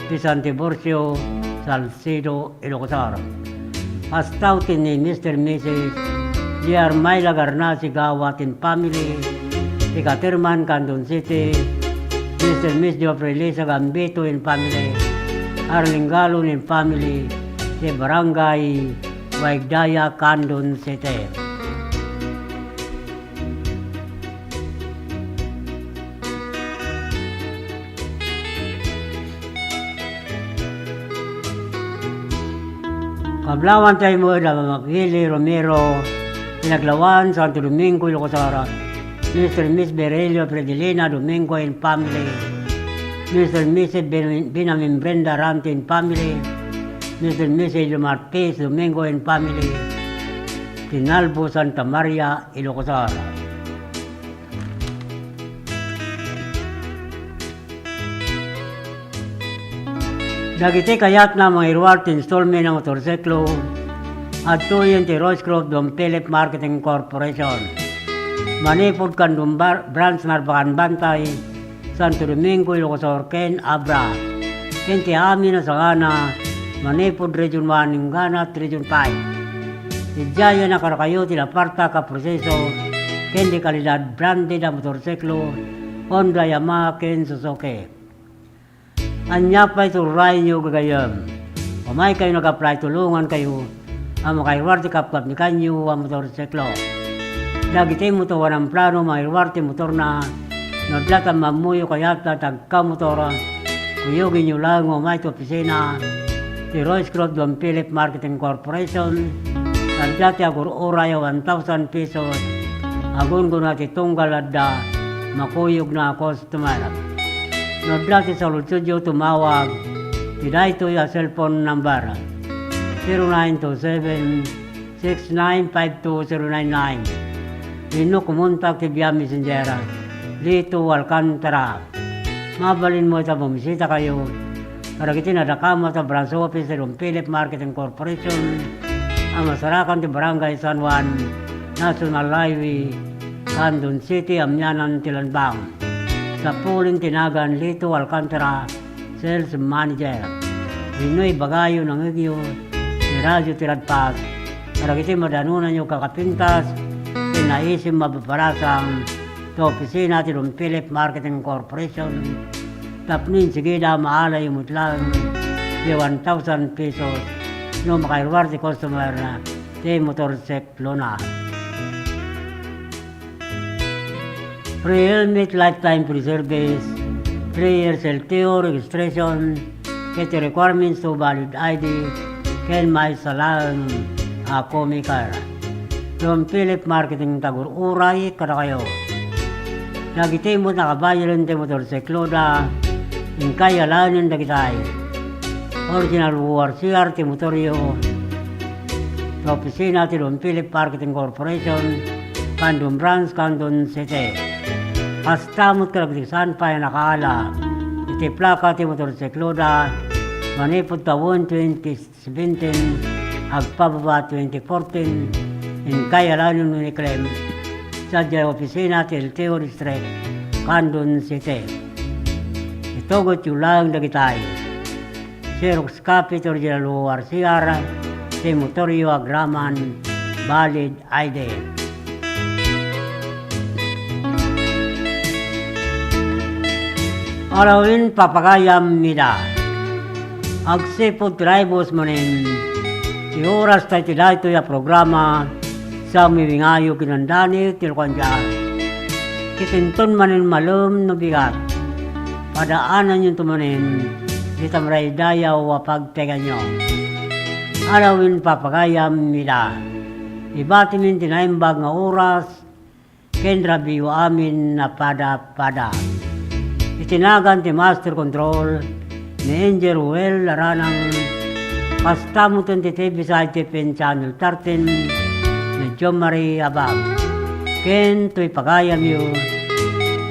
ti San Tiburcio, Salcedo, Ilocos Sur. Kasta ken ni Mister Missus J R Myla Garnasi Gawat and family, ti Caterman, Candon City, Mister Miss Geoffrey Lisa Gambito and family, Arlene Galon and family, ti Barangay Waigdaya, Candon City. Kablawan tayo met a Mama Willie Romero, pinaglawan Santo Domingo, Ilocos Sur. Mister Miss Berelio Fredelina Domingo and family. Mister Missus Ben-, Benjamin Brenda Rante and family. Mister Missus Marquez Domingo and family. Tinalbo, Santa Maria, Ilocos Sur. Dagiti kayatna a mangiruar ti installment a motorsiklo, adtoyen ti Royce Croft Don Philip Marketing Corporation. Manipud Candon Bar-, Branch, Narbacan Bantay, Santo Domingo, Ilocos Sur, ken Abra. Ken ti amin a sangana, manipud Region one inggana ti Region five. Idiayen a kadakayo ti napartak a proseso ken ti kalidad branded a motorsiklo, Honda, Yamaha, ken Suzuki. Ania pay ti uray-yo gagayyem? Umaykayo nag-apply, tulongankayo a makairuar ti kapkapnikanyo a motorsiklo. Dagiti motoran plano mairuar ti motorna, no adda ti ammammoyo kayatna ti agkamotor, kuyogenyo laeng nga umay ti opisina ti Royce Croft Don Philip Marketing Corporation. Adda ti agur-uray a one thousand pesos, agunggona ti tunggal adda makuyogna a customer. No adda ti saludsodyo, tumawag ti daytoy a cellphone number, zero nine two seven, six nine five two zero nine nine. Wenno kumontak ti via messenger, Lito Alcantara. Mabalin met a bumisitakayo kadagiti nadakamat a branch office ti Don Philip Marketing Corporation a masarakan ti Barangay San Juan, National Highway, Candon City, amianan ti Lanbang. Sapulen ti nagan Lito Alcantara, sales manager. Wenno ibagayo, nangegyo ti radio ti Radpas kadagiti madanonanyo a kakapintas ken naisim a mapaparasang ti opisina ti Don Philip Marketing Corporation tapno insigida, maalayo met laeng ti one thousand pesos no makairuar ti customer ti motorsiklona. Free helmet, lifetime free service, three years L T O registration, ket requirements to valid I D, ken maysa laeng a co-maker. Don Philip Marketing ti agur-uray kadakayo. Dagiti met a nakabayaden ti motorsikloda, inkay alaenen dagitay. Original O R C R ti motoryo. Ti opisina ti Don Philip Marketing Corporation, Candon Branch, Candon City. Kasta met kadagiti saan pay a nakaala iti plaka ti motorsikloda, manipud tawen twenty seventeen agpababa twenty fourteen, inkay alaenen wenno i-claim sadiay opisina ti L T O District, Candon City. Itugotyo laeng dagitay. Xerox copy ti original O R C R ti motoryo agraman valid I D. Arawin papagayam ida. Agsipud ti naibus manen ti oras ta iti daytoy a programa, sa miwingayo kinandani ti lukandia. Ket inton manen malem no bigat, padaananyonto manen dita maraydayaw a pagteganyo. Alawin papagayam ida. Ibatimin ti naimbag nga oras ken rabiyo amin a pada-pada. Iti nagan ti Master Control, ni Angel Ruel Aranang, kasta met ti T V side T P N Channel thirteen, ni John Marie Abab. Ken toy pagayamyo,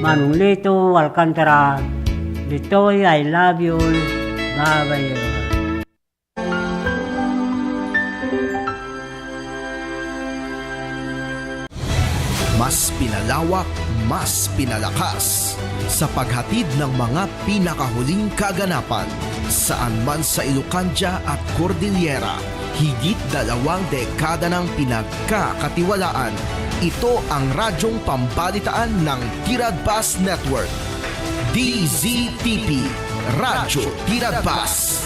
Manong Lito Alcantara, ditoy I love you all, babayo. Mas pinalawak, mas pinalakas sa paghatid ng mga pinakahuling kaganapan. Saan man sa Ilocandia at Cordillera, higit dalawang dekada nang pinagkakatiwalaan. Ito ang radyong pambalitaan ng Tiradpas Network. D Z T P, Radyo Tiradpas.